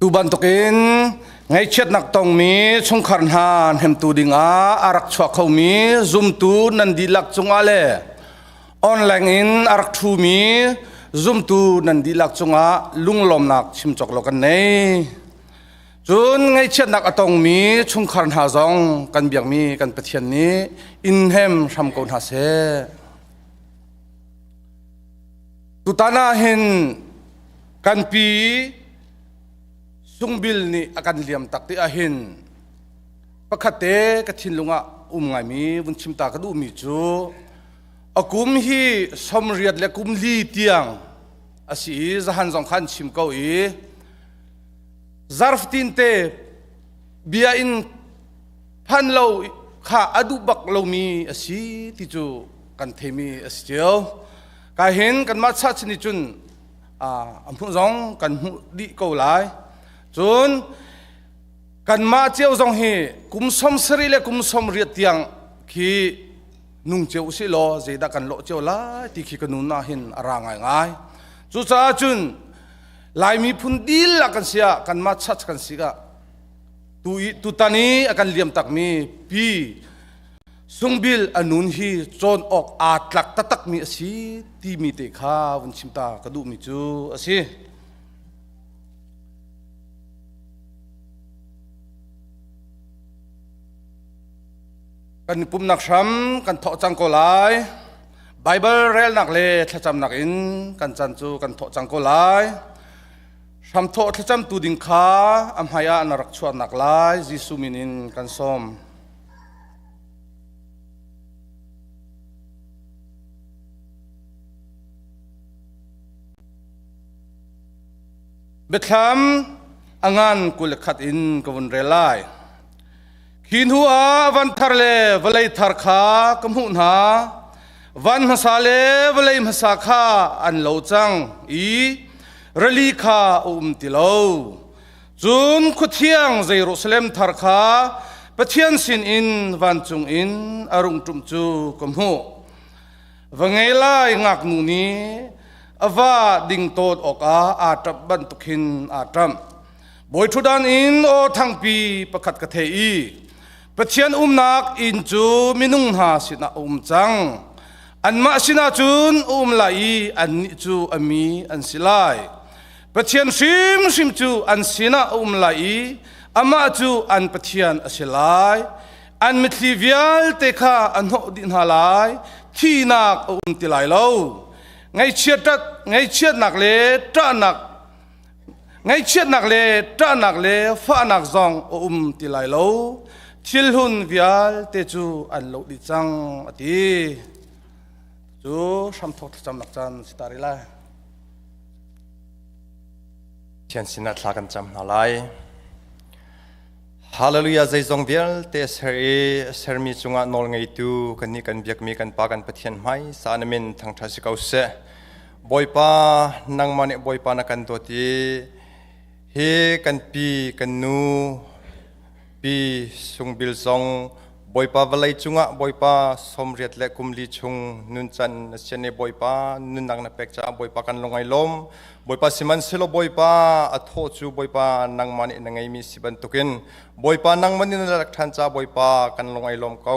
Tu bantukin ngaihchiatnak tongmi chungkhar hna hnemtu dingah a rak chuak khomi zumtu nan dihlak cungah le online in a rak ṭhumi zumtu nan dihlak cungah lunglawmnak chim cawk lo kan nei. Cun ngaihchiatnak a tongmi chungkhar hna zong kan biakmi kan Pathian nih in hnem hram ko hna seh. Tutan ah hin kan pi Sungbil nih a kan liam tak ti ahhin pakhat te ka thinlung ah um ngaimi vun chim ta ka duhmi cu a kum hi 80 le kum li tiang a si i zahan zong khan chim ko i zarftin te bia in phan lo kha a duh bak lomi a si ti cu kan theimi a si cio. Ka hin kanmah church nih cun a hmuh zong kan hmuh dih ko lai. Cun kanmah cio zong hi kum 70 le kum 80 tiang khi nung cio usih law zeidah kan lawh cio lai ti khi ka nun ah hin a ra ngaingai. Cucaah cun Laimi phun dihlak kan si ah kanmah church kan si ah tu i tutan i a kan liam takmi pi Sungbil a nun hi cawn awk aa tlak taktakmi a si timi te kha vun chim ta ka duhmi cu a si. Kan pumnak hram kan thawk cang ko lai. Baibal relnak le thlacamnak in kan chan cu kan thawk cang ko lai. Hramthawh thlacamtu ding kha a hmai ah na rak chuahnak lai Jesuh min in kan sawm. Biathlam a ngan 21 in ka vun rel lai. Khi hnu ah van thar le vawlei thar kha ka hmuh hna. Van hmasa le vawlei hmasa kha an lo cang i rili kha a um ti lo. Cun khuathiang Jerusalem thar kha Pathian sinin vancung in a rung ṭum cu ka hmuh. Va ngei lai ngaknu nih a va ding tawt awkah aa ṭap bantuk hin aa ṭamh. Bawiṭhutdan in aw thangpi pakhat ka thei i Pathian umnak inn cu minung hna sinah a um cang. Anmah sinah cun a um lai i annih cu a mi an si lai. Pathian hrimhrim cu an sinah a um lai i amah cu an Pathian a si lai. An mitthli vialte kha a hnawh dih hna lai. Thihnak a um ti lai lo. Ngaihchiatnak le ṭahnak ngaihchiatnak le ṭahnak le fahnak zong a um ti lai lo. Thil hlun vialte cu an lo dih cang a ti. Cu hramthawk thlacamnak caan si ta rih lai. Pathian sinah thla kan cam hna lai. Hallelujah zeizong vialte ser i sermi cungah nawl ngeitu kannih kan biakmi kan Pa kan Pathian hmai sa na min thangṭhat si ko seh. Bawipa nangmah nih Bawipa na kan dawt i hi kan pi kan nu pi sungbil zong Bawipa vawlei cungah Bawipa 84 le kum li chung nuncan na sian i Bawipa nunnak na pek caah Bawipa kan lung ai lawm. Bawipa sihmanhsehlaw Bawipa a thaw cu Bawipa nangmah nih na ngeimi si bantukin Bawipa nangmah nih na rak ṭhan caah Bawipa kan lung ai lawm ko.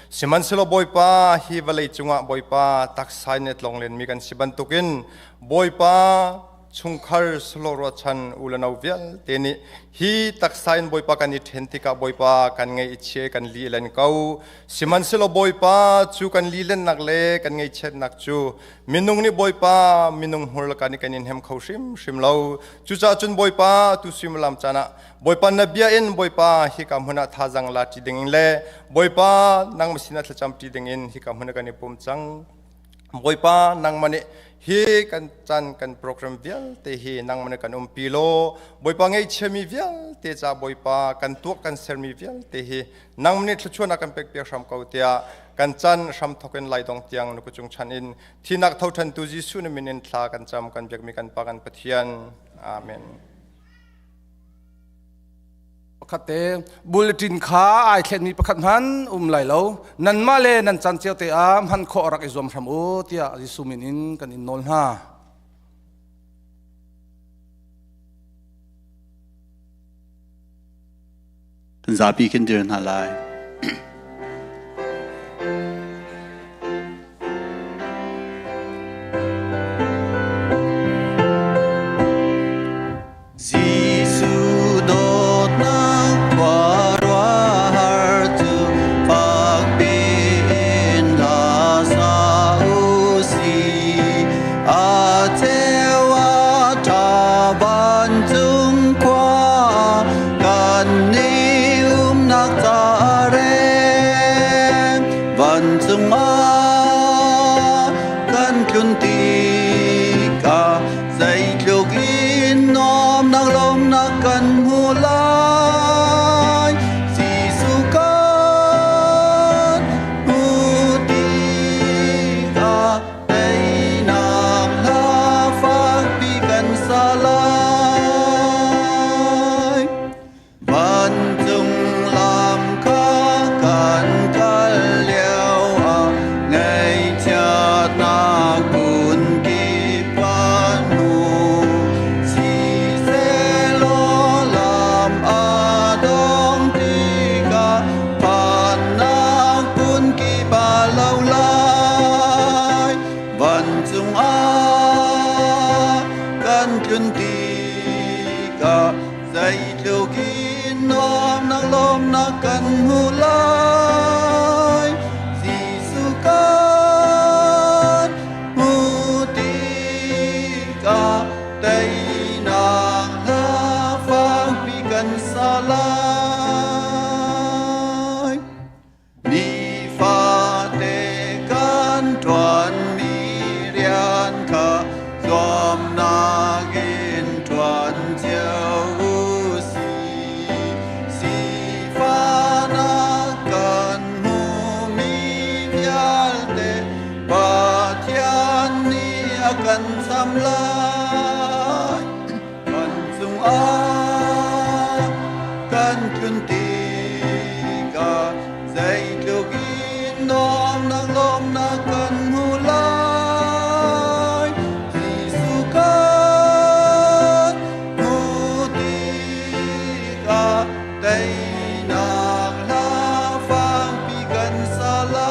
Sihmanhsehlaw Bawipa hi vawlei cungah Bawipa taksa in a tlong lenmi kan si bantukin Bawipa chungkhar solo ruahchan u le no vialte nih hi taksa in Bawipa kan i ṭhen tikah Bawipa kan ngaih i chia kan li len ko. Sihmanhsehlaw Bawipa cu kan lilennak le kan ngaihchiatnak cu minung nih Bawipa minung hmur laka nih kan in hem kho hrimhrim lo. Cucaah cun Bawipa tu suimilam caan ah Bawipa na bia in Bawipa hika hmun ah thazang la ṭi ding in le Bawipa nangmah sinah thlacam ṭi ding in hika hmun ah kan i pum cang. Bawipa nangmah nih hi kan chan kan program vialte hi nangmah nih kan umpi law Bawipa ngaihchiami vialte ca Bawipa kan tuak kan sermi vialte hi nangmah nih thluachuahnak kan pek piak hram ko tiah kan chan hram thok in laidong tiang na kucung chan in thinak tho than tu Jesuh na min in thla kan cam kan biakmi kan pa kan Pathian. Amen. Pakhat te bulletin kha ai thlenmi pakhat hman um lai lo. Nanmah le nan caan cio te ah hman khawh rak i zuam hram u tiah Jesuh min in kan in nawl hna. Zapi kan dir hna lai. Jesuh dawtnak khuaruahhar cu fakpi in hla sa u sih. A ceu a ṭha vancung khua kan nih umnak ca rem vancung ah kan tlun tikah zeitluk in nuamnak lawmnak kan hmu lai Jesuh kan hmu tikah teinak hla fakpi kan sa lai Vancung lam kha kan kal lioah ngaihchiatnak phun-kip kan hmu. Sihsehlaw lam a dong tikah phannak phun-kip a lo lai. Vancung ah kan tlun tikah Zeitluk in nuamnak lawmnak kan hmu lai Jesuh kan hmu tikah teinak hla fangpi kan sa lai. Nifate kan ṭuanmi rian kha zuamnak in ṭuan cio u sih. Sifahnak kan hmuhmi vialte Pathian nih a kan cham lai. Kan cungah kan tlun tikah zeitluk in nuamnak lawmnak kan hmu lai. Jesuh kan hmu tikah teinak hla fangpi kan sa lai.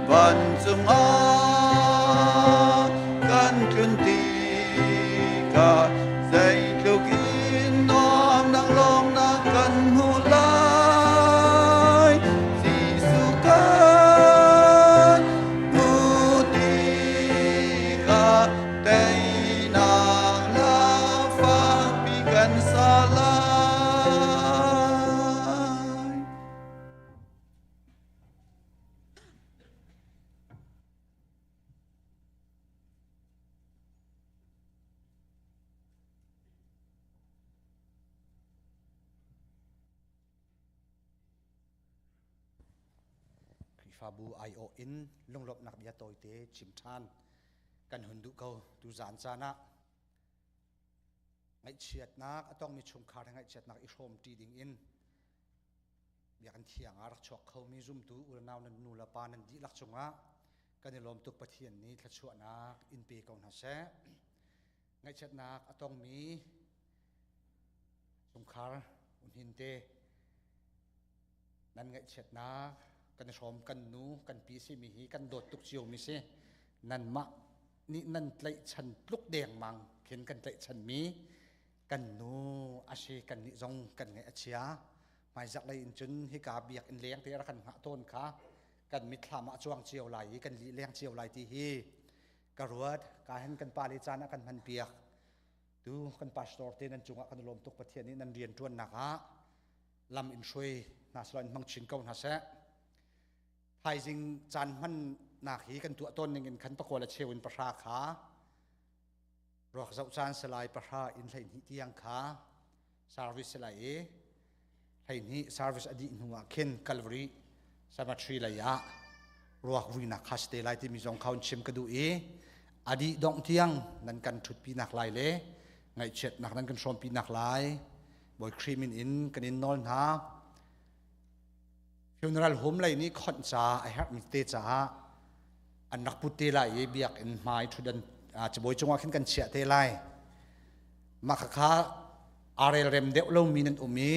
Vancung ah kan tlun tikah zeitluk in nuamnak lawmnak kan hmuh lai. Jesuh kan hmuh tikah teinak hla fakpi kan sa lai. Khrihfabu aiawh in lunglawmhnak bia tawite chim ṭhan kan hun duh ko tu zan caan ah ngaihchiatnak a tongmi chungkhar he ngaihchiatnak i hrawmṭi ding in Biakinn thiang ah rak chuak khomi zumtu unau nan nu le pa nan dihlak cungah kan i lawm tuk. Pathian nih thluachuahnak in pe ko hna seh. Ngaihchiatnak a tongmi chungkhar unhin te nan ngaihchiatnak kan i hrawm. Kan nu kan pi simi hi kan dawt tuk cio mi si. Nanmah nih nan tlaihchan tluk dengmang khin kan tlaihchan mi kan nu a si. Kan nih zong kan ngaih a chia. Hmaizarh lei in cun hika biakinn leng te rak kan hngah tawn kha kan mitthlam ah a cuang cio lai i kan lih leng cio lai ti hi ka ruat. Ka hen kan pa le caan ah kan hman piak tu kan pastor te nan cungah kan lawm tuk. Pathian nih nan rian ṭuannak ah lam in hruai hna selaw in hmang chin ko hna seh. Thaizing caan hmannak hi kan tuah tawn ning in khan pakua le cheu in 3 kha ruak zoh caan salai, 10 in 12 tiang kha service salai i 12 service a dih hnu ah khin Calvary Cemetery lei ah Ruak vuinak kha si te lai timi zong kha hun chim ka duh i a dih dongh tiang nan kan ṭhutpi nak lai le ngaihchiatnak nan kan hrawmpi nak lai Bawi Khrih min in kan in nawl hna. Funeral home lei nih khonh ca a herhmi te caah an rak put te lai i biakinn hmai ṭhutdan cabuai cungah khin kan chiah te lai. Mah khakha aa relrem deuh lomi nan um i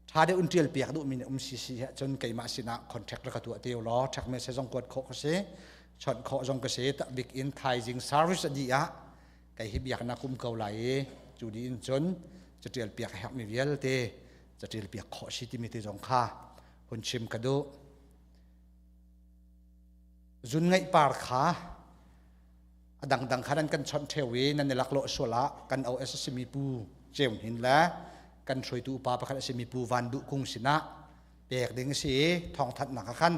ṭha deuh in ṭial piak duhmi na um si si ahcun keimah sinah contract rak ka tuah te law ṭhek message zong kuat khawh ka si, chawnh khawh zong ka si. Tak bik in thaizing service a dih ah kei hi biaknak um ko lai i cu dih in cun caṭial piak a herhmi vialte caṭial piak khawh si timi te zong kha hun chim ka duh. Zun ngaih par kha a dangdang kha nan kan chawnh ṭheo i nan i laklawh sual ah kan OS a simi Pu Ceu Hnin le kan hruaitu upa pakhat a simi Pu Van Duh Kung sinah pek ding a si i thawngthanhnak ah khan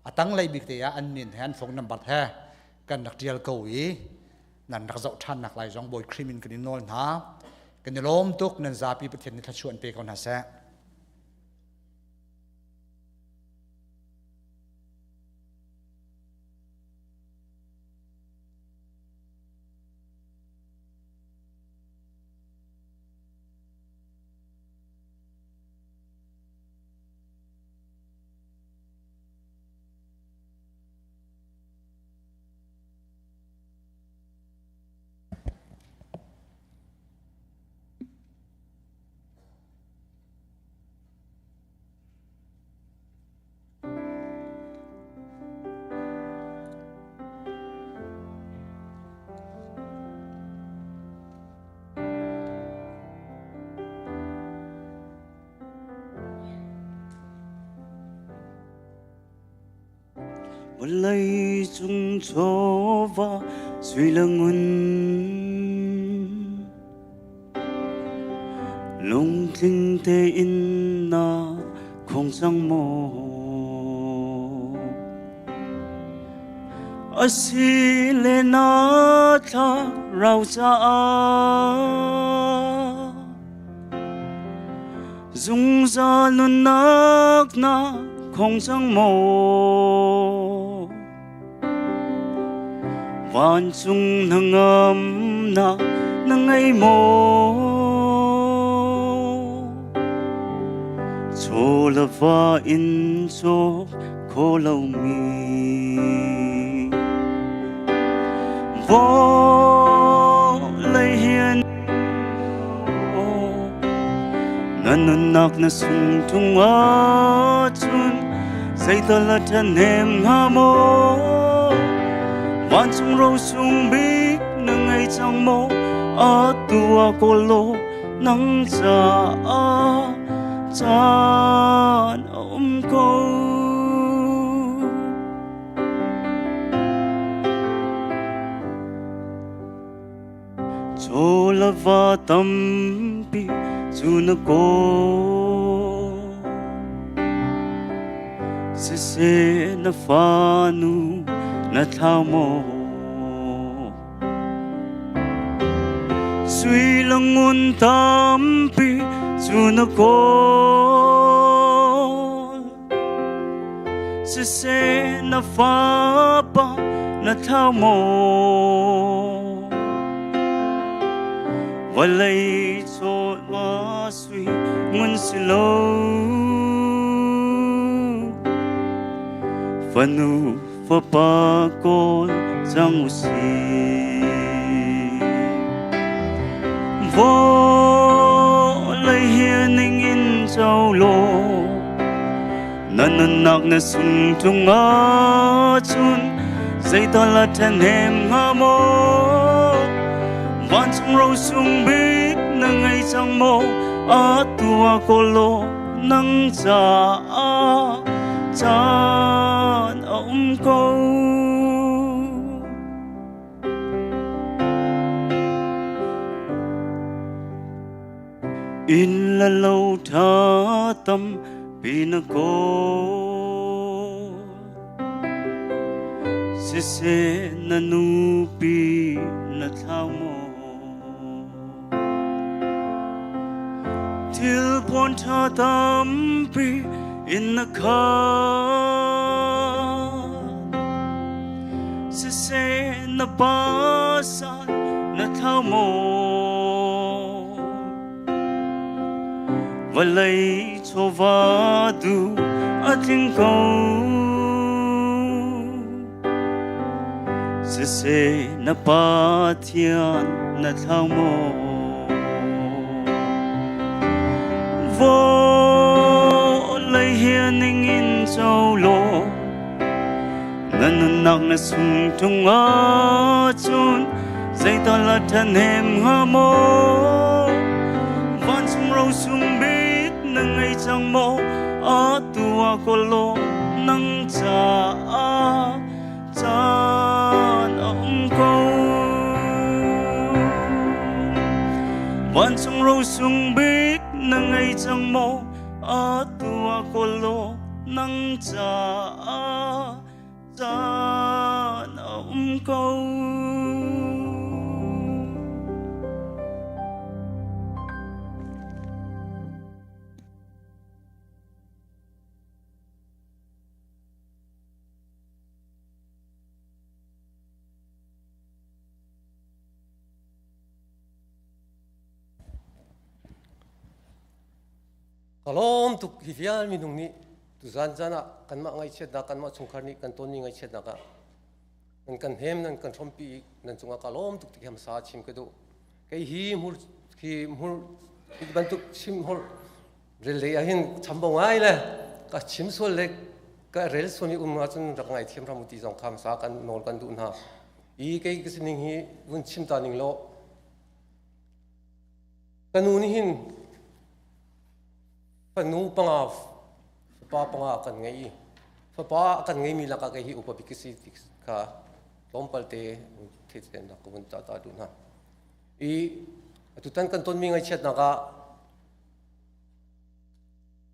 a tanglei bik te ah an min he an phone number he kan rak ṭial ko i nan rak zoh ṭhannak lai zong Bawi Khrih min kan in nawl hna. Kan i lawm tuk. Nan zapi Pathian nih thluachuah an pe ko hna seh. Vawlei cung chawva sui le ngun Lungtling tein na khong cang maw? Asile na thlarau caah zungzal nunnak na khong cang maw? Vancung hnangamnak na ngei maw? Chaw le va in cawk kho lomi vawlei hin na nunnak na sung tung ahcun zeital a ṭhahnem hnga maw? Vancung rosung bik na ngei cang maw? Atu ah kawl law nang caah caan a um ko. Chaw le va tampi cu na kawl. Siseh na fanu na thlau maw? Sui le ngun tampi cu na kawl. Siseh na fapa na thlau maw? Vawlei chaw sui ngun si lo. Fanu fapa kawl cang u sih. Vawlei hi ning in co law na nunnak na sung tung ahcun zeital a ṭhahnem hnga maw? Vancung rosung bik na ngei cang maw? Atu ah kawl law nang caah caan a um ko. Inn le lo ṭha tampi na kawl. Siseh na nupi na thlau maw? Thil puan ṭha tampi in na khat. Siseh na pasal na thlau maw? Vawlei chawva du a tling ko. Siseh na Pathian na thlau maw? Vawlei hi ning in co law Na nunnak na sung ṭung ahcun zeital a ṭhahnem hnga maw? Vancung rosung bik na ngei cang maw? Atu ah kawl law nang caah caan a um ko. Vancung rosung bik na ngei cang maw? Atu ah kawl law nang caah caan a um ko. Ka lawm tuk hi vial minung nih tuzan zan ah kanmah ngaihchiatnak kanmah chungkhar nih kan tonmi ngaihchiatnak ah nan kan hem nan kan hrawmpi nan cungah ka lawm tuk ti hmasa chim ka duh. Kei hi hmur hi hmur hi bantuk chim hmur rel lei ah hin chambau ngai le ka chim sual le ka rel sual mi um ahcun rak ngaithiam hram u ti zong kha hmasa kan nawl kan duh hna. I kei ka sining hi vun chim ta ning law Ka nu nih hin fanu panga fapa panga kan ngei i fapa a kan ngeimi lakah kei hi upa bik ka si ti kha tlawmpal te theihternak ka vun ta ta duh hna. I atutan kan tonmi ngaihchiatnak ah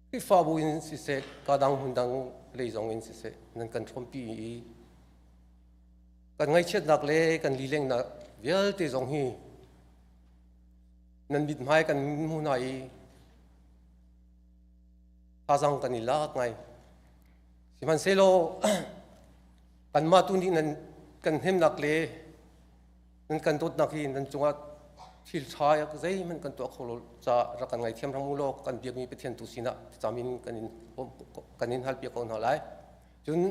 Khrihfabu in siseh, kadang hmundang lei zong in siseh, nan kan hrawmpi i kan ngaihchiatnak le kan lilengnak vialte zong hi nan mithmai kan hmu hna i thazang kan i lak ngai. Sihmanhsehlaw kanmah tu nih nan kan hnemnak le nan kan dawtnak hi nan cungah thil ṭha zeihmanh kan tuah kho lo ca rak kan ngaithiam hram u law kan biakmi Pathian tu sinah thlacam in kan in kan in halpiak ko hna lai. Cun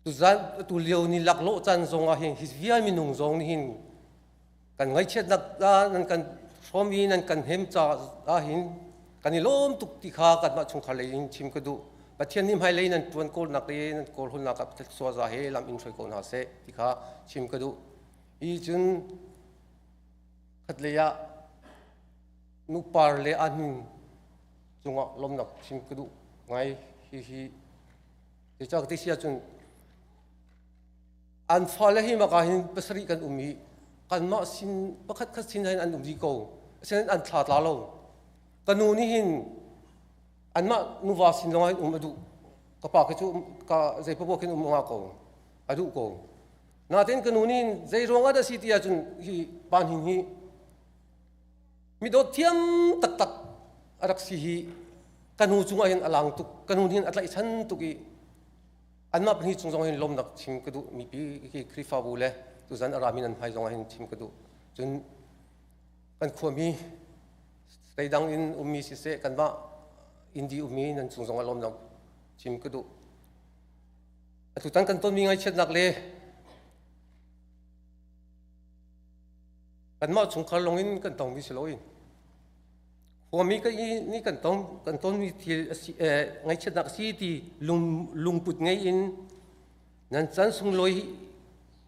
tuzan tu lio ni laklawh caan zong ah hin hi vial minung zong nih hin kan ngaihchiatnak nan kan hrawm i nan kan hem caah hin kan i lawm tuk ti kha kanmah chungkhar lei in chim ka duh. Pathian nih hmailei nan ṭuan kawlnak le nan kawlhawlnak ah suaza he lam in hruai ko hna seh ti kha chim ka duh. I cun khatlei ah nupar le ahnu cungah lawmnak chim ka duh ngai hihi zeicah ka ti si ahcun An fale hi maka hin pasarih kan um i kanmah sin pakhat khat sin hin an um dih ko. Asinain an thla tla lo. Ka nu nih hin anmah nuva sin lawng hin um a duh. Ka pa khi cu ka zei paoh khin um nga ko. A duh ko. Natin ka nu nih zei ruang ah dah si ti ahcun hi pa hnin hi mi dawt thiam taktak a rak si hi ka nu cungah hin a lang tuk. Ka nu nih hin a tlaihchan tuk i Anmah pahnih cung zong hin lawmnak chim ka duh mipi hi Khrihfabu le tuzan a rami nan hmai zong ah hin chim ka duh. Cun kan khuami zeidang in ummi siseh kanmah Indi ummi nan cung zong ah lawmnak chim ka duh. Atutan kan tonmi ngaihchiatnak le kanmah chungkhar lawng in kan tongmi si loin Khuami ka i nih kan ton kan tonmi thil a si ngaihchiatnak a si ti lung lungput ngei in nan chan sunglawi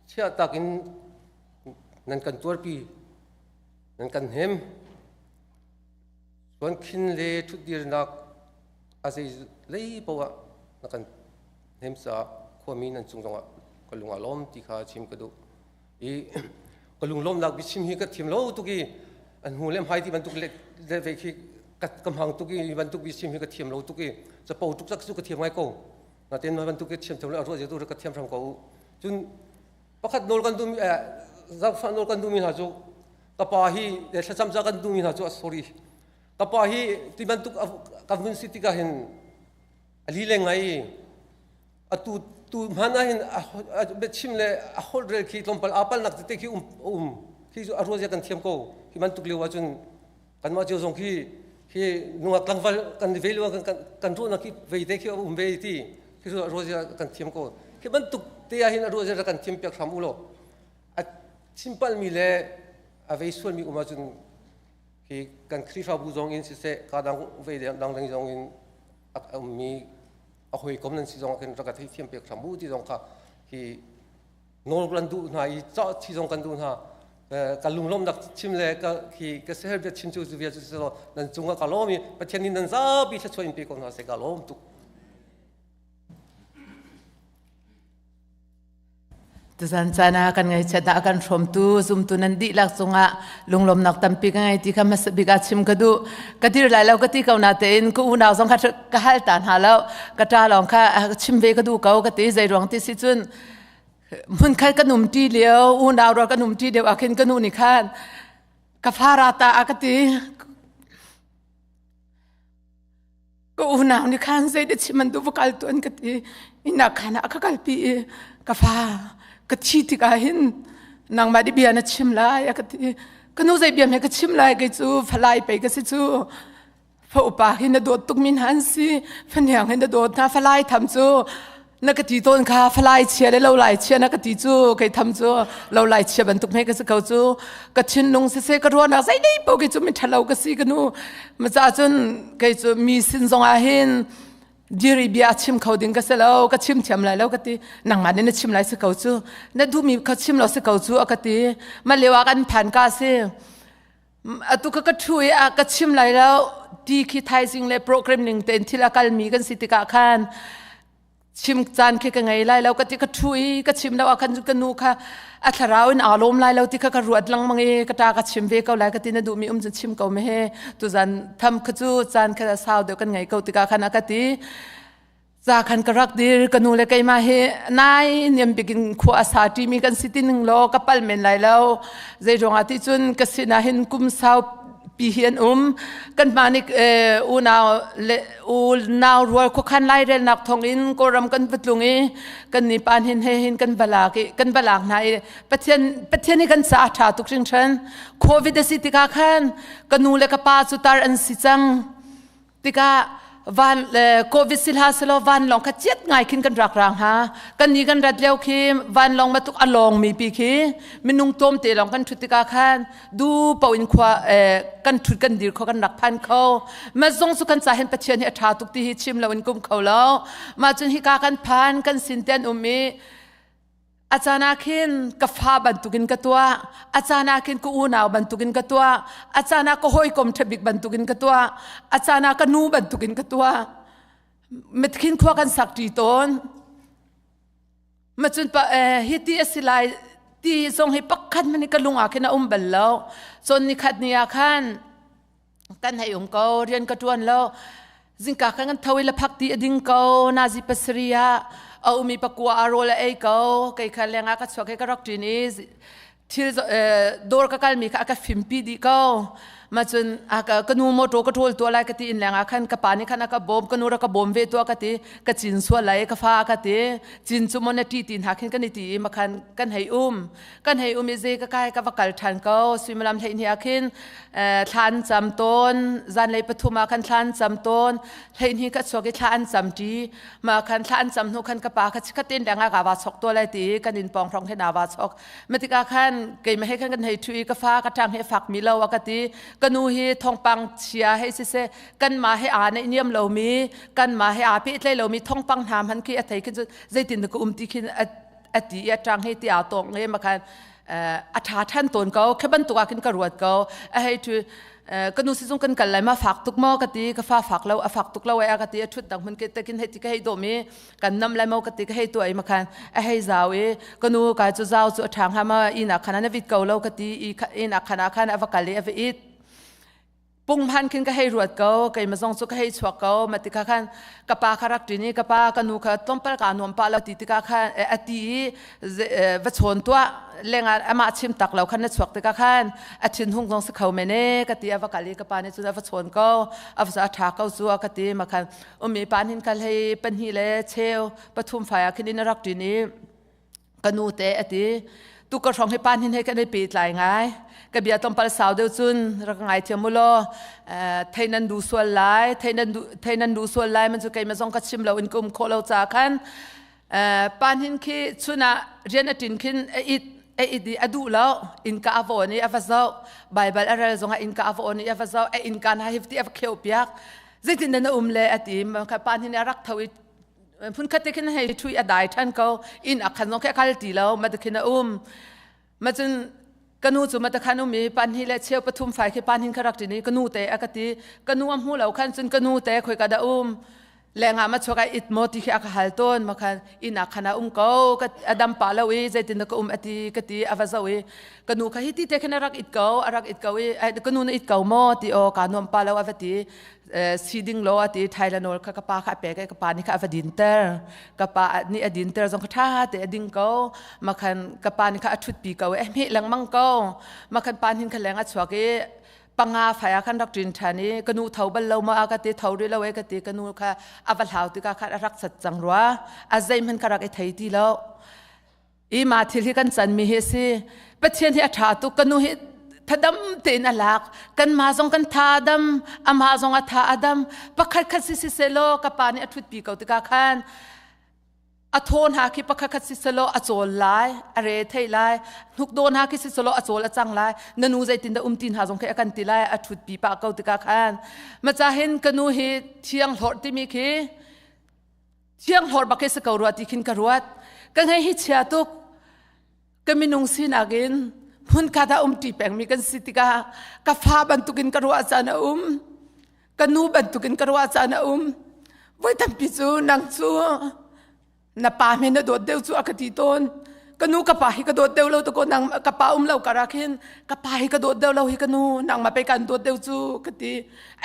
chiahtak in nan kan tuarpi nan kan hnem chuan khin le ṭhutdirnak a zei lei paoh ah na kan hnem caah khuami nan cung zongah ka lung aa lawm ti kha chim ka duh. I ka lunglawmnak biachim hi ka thiam lo tuk i an hnu le hmai ti bantuk le ve khi ka hmang tuk i bantuk biachim hi ka thiam lo tuk i capo tuk cak cu ka thiam ngai ko natin mah bantuk thiam thiam le ruah tu ka thiam hram ko cun pakhat nawl kan dumi zangfah nawl kan dumi hna cu ka pa hi thlacam ca kan dumi hna cu sorry ka pa hi ti bantuk ka vun si tikah hin ali le ngai atu Tu hman ah hin a chim le a holh rel khi tlawmpal aa palnak tete khi um um khi cu a ruazia kan thiam ko. Hi bantuk lio ahcun kanmah cio zong khi khi nungak tlangval kan ve lio kan kan ruahnak khi vei te khi a um ve ti khi cu a ruazia kan thiam ko. Khi bantuk te ah hin a ruazia kan thiam piak hram u law a chim palmi le a vei sualmi um ahcun khi kan Khrihfabu zong in siseh ka dang vei dang dang zong in a ummi a hawikom nan si zong ah khin rak ka theithiam pek hram u ti zong kha hi nawl kan duh hna i cah thi zong kan duh hna. Ka lunglawmnak chim le ka khi ka sehel bia chim cu cu bia cu si nan cungah ka lawm i Pathian nih nan zapi thluachuah in pe ko hna seh, ka lawm tuk. Tuzan caan ah kan ngaihchiatnak a kan hrawmtu zumtu nan dihlak cungah lunglawmnak tampi ka ngei ti kha hmasa bik ah chim ka duh. Ka dir lai lo ka ti ko natein ka unau zong kha ka hal ta hna lo. Ka ṭa lawng kha chim ve ka duh ko ka ti. Zei ruang ti si cun hmunkhat kan um ṭi lio, unau rual kan um ṭi lio ah khin ka nu nih khan ka fa ra ta a ka ti. Ka unau nih khan zei chim an duh va kal tuan ka ti. Inn ah khan ah ka kalpi i ka fa ka thi tikah hin nangmah di bia na chim lai a ka ti. Ka nu, zei bia hme ka chim lai? Kei cu falai pei ka si cu. Fa upa hi na dawt tuk mi hna an si, fahniang hi na dawt hna, falai tham cu na ka ti tawn kha, falai chia le lo lai chia na ka ti cu, kei tham cu lo lai chia bantuk hme ka si ko cu. Ka thinlung siseh ka ruahnak zei dei po kei cu mi ṭhalo ka si ka nu. Ma ca cun kei cu mi sin zong ah hin diri bia chim kho ding ka si lo, ka chim thiam lai lo ka ti. Nangmah nih na chim lai si ko cu, na duhmi kha chim lo si ko cu a ka ti. Ma lio ah kan phan ka si. Atu ka ka thu i a ka chim lai lo ti khi thaizing le program ning tein thil a kalmi kan si tikah khan chim caan khi ka ngei lai lo ka ti. Ka thu i ka chim lo ah khan ka nu kha a thlarau in aa lawm lai lo ti kha ka ruat lengmang i ka ṭa ka chim ve ko lai ka ti. Na duhmi um cu chim ko me he, tuzan tham kha cu caan kha sau deuh kan ngei ko tikah khan a ka ti. Ca khan ka rak dir. Ka nu le keimah hi nai niam bikin khua a sa ṭimi kan si ti ning law ka pal men lai lo. Zei ruangah ti cun ka sinah hin kum sau pi hi an um. Kan mah nih unau le unau rual khuakhan lairelnak thawngin Kawlram kan va tlung i kan ni pa hin he hin kan balak i kan balak hna i Pathian Pathian hi kan ca a ṭha tuk hringhran. Covid a si tikah khan ka nu le ka pa cu tar an si cang tikah van covid si hla selaw vanlawng kha chiat ngai khin kan rak rang ha. Kan ni kan rat lio khi vanlawng matuk a lawng mi pi khi minung tlawm te lawng kan thut tikah khan du po in khua kan thut kan dir kho, kan rak phan kho. Ma zong su kan ca hin Pathian hi a tha tuk ti hi chim lo in kum kho lo. Ma cun hika kan phan, kan sin ten um i a caan ah khin ka fa bantukin ka tuah, a caan ah khin ka unau bantukin ka tuah, a caan ah ka hawikom ṭhabik bantukin ka tuah, a caan ah ka nu bantukin ka tuah. Mithin khua kan sak ṭi tawn. Ma cun pa hi ti a si lai ti zong hi pakhat hmanh ka lung ah khin a um bal lo. Cun ni khat ni ah khan kan hei um ko, rian ka ṭuan lo. Zingka khan kan tho i laphak ti a ding ko. Nazi pasari ah a umi pakua a rawl a ei ko. Kei kha lengah ka chuak i ka rak ṭin i thil dawr ka kalmi kha a ka fimpi dih ko. Ma cun ka nu motor ka ṭawl tua lai ka ti. Inn lengah khan ka pa nih khan a ka bawm, ka nu ra ka bawm ve tua ka ti. Ka cin sual lai ka fa ka ti. Cin cu maw na ṭi ti hna khin kan i ti i makhan kan hei um kan hei um i zei ka kai ka va kal ṭhan ko. Suimilam 12 ah khin thla an cam tawn, zanlei 3 ah khan thla an cam tawn. 12 ka chuak i thla an cam ṭi. Mah khan thla an cam hnu khan ka pa kha chikhat tein lengah ka va chok tua lai ti kan inn pawng hrawng khin aa va chok. Ma tikah khan keimah he khan kan hei ṭhu i ka fa ka ṭang he fak mi lo a ka ti. Ka nu hi thawngpang chia hei siseh, kanmah he aa neih niam lomi, kanmah he aa pehtlai lomi thawngpang hna hman khi a thei khin cun zeitin ka um ti khin a ti i a ṭang he ti aa tawng nge ma khan a ṭha ṭhan tawn ko. Khi bantuk ah khin ka ruat ko. A hei ṭhu, ka nu sizung kan kal lai ma, fak tuk maw ka ti. Ka fa fak lo, a fak tuk lo ai a ka ti. A ṭhut dang hmun ke te khin hei ti ka hei dawm i kan nam lai maw ka ti. Ka hei tuah i ma khan a hei zau i ka nu ka cu zau cu a ṭha hnga ma, inn ah khan a vit ko lo ka ti i inn ah khan ah khan a va kal i a va it. Punghman khin ka hei ruat ko, keimah zong cu ka hei chuak ko. Ma tikah khan ka pa kha rak ṭin i ka pa ka nu kha tlawmpal kaa nuam pah lo ti tikah khan a ti i va chawn tuah lengah amah chim tak lo khan na chuak tikah khan a thinhung zong si kho men e ka ti. A va kal i ka pa nih cun a va chawn ko, a va a ṭha ko cu a ka ti. Ma khan umi pa nin kal hei pahnih le cheu pathum fai ah khin in a rak ṭin i ka nu te a ti. Tu ka hrawng hi pa hnin he kan i pehtlai ngai. Ka bia tlawmpal sau deuh cun rak ngai thiam u law thei nan du sual lai, thei nan du sual lai man cu keimah zong ka chim lo in ka um khawh lo ca khan. Pa hnin khi chun ah rian a ṭin khin a it a it i a duh lo, innka a va on i a va zoh. Baibal a rel zongah innka a va on i a va zoh. A innka hna hi ti a va kheu piak. Zeitin na um le a ti. Pa hnin a rak tho i phunkhat te khin hei thui a dai than ko. Inn a khan zong khi a kal ti lo, ma khin a um. Ma cun kanu cu ma ta khan um i pan hi le cheu pathum fai khi pan hin kha rak tin i kanu te a ka ti. Kanu a hmu lo khan cun kanu te khoi ka da um lengah ma chuak ai it mo ti khi a ka hal tawn. Ma khan inn ah khan a um ko, ka adam pa lo i zeitin ka um ati ka ti. A va zo i kanu kha hi ti te khin a rak it ko, a rak it ko i kanu na it ko mo ti o ka nuam pa lo a va ti. Si ding lo ati. Tylenol kha ka pa kha a pek i ka pa nih kha a va dinter. Ka pa nih a dinter zong kha ṭha te a ding ko. Makhan ka pa nih kha a ṭhutpi ko i a hmeh lengmang ko. Makhan pa hnin kha leng a chuak i panga fai ah khan rak ṭin ṭhan i ka nu tho bal lo maw a ka ti. Tho rih lo e ka ti. Ka nu kha a va hlau tikah khan a rak sat cang rua, a zeihmanh ka rak i thei ti lo. I ma thil hi kan can mi hi si. Pathian hi a ṭha tuk. Ka nu hi thadam tein a lak, kan ma zong kan tha adam, ama zong a tha adam. Pakhat khat si si selaw ka pa nih a ṭhutpi ko tikah khan a thaw hna khi pakhat khat si selaw a cawl lai, a re thei lai, hnuk daw hna khi si selaw a cawl a cang lai, na nu zeitin dah um ti hna zong khi a kan ti lai, a ṭhutpi pah ko tikah khan. Maca hin ka nu hi thiang hlorh timi khi thiang hlor bak hi si ko rua ti khin ka ruat. Ka ngei hi chia tuk. Ka minung sinak in hmun khat ah um ṭi pengmi kan si tikah ka fa bantukin ka ruah caan a um, ka nu bantukin ka ruah caan a um. Voi tampi cu nang cu na pa hme na dawt deuh cu a ka ti tawn. Ka nu ka pa hi ka dawt deuh lo to nang ka pa um lo karak hin ka pa hi ka dawt deuh lo hi ka nu, nang ma pe kan dawt deuh cu ka ti.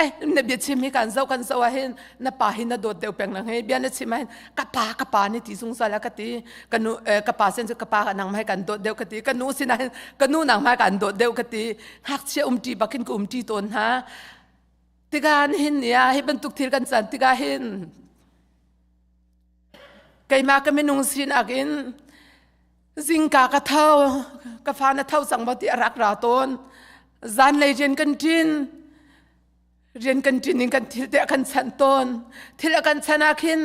Eh na bia chim hi kan zo kan zo ah hin na pa hi na dawt deuh peng nang he bia na chim ah hin ka pa ka pa ni ti zungzal a ka ti. Ka nu ka pa sen cu ka pa nang mai kan dawt deuh ka ti. Ka nu sin ah hin ka nu nang mai kan dawt deuh ka ti. Ngakchia um ṭi bak hin ka um ṭi tawn hna. Tigan hin ya hi bantuk thil kan can tikah hin keimah ka minung sinak in zingka ka tho, ka fa na tho cang maw ti a rak ra tawn. Zanlei rian kan ṭin, rian kan ṭin in kan thil te a kan chanh tawn. Thil a kan chan ah khin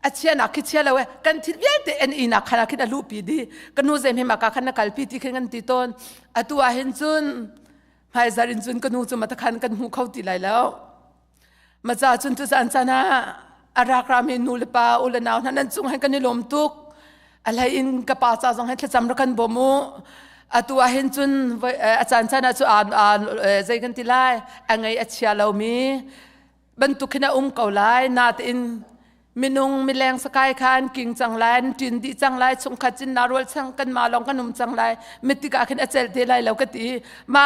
a chianak khi chia lo e, kan thil vialte en inak khan ah khin a luhpi dih. Ka nu zei hme ka khan na kalpi ti khin kan ti tawn. Atu ah hin cun hmaizar in cun ka nu cu matakhan kan hmu kho ti lai lo. Maca cun tu caan caan ah a rak rami nu le pa u le nau hna nan cung hin kan i lawm tuk. A hlei in ka pa ca zong hin thlacam rak kan bawm u. Atu ah hin cun a caan caan ah cu zei kan ti lai, a ngei a chia lomi bantuk hin a um ko lai. Natein minung mileng sakai khan king cang lai, an ṭin dih cang lai, chungkhat cin na rual chang kan ma lawng kan um cang lai. Mitik ah khin a cel te lai lo ka ti. Ma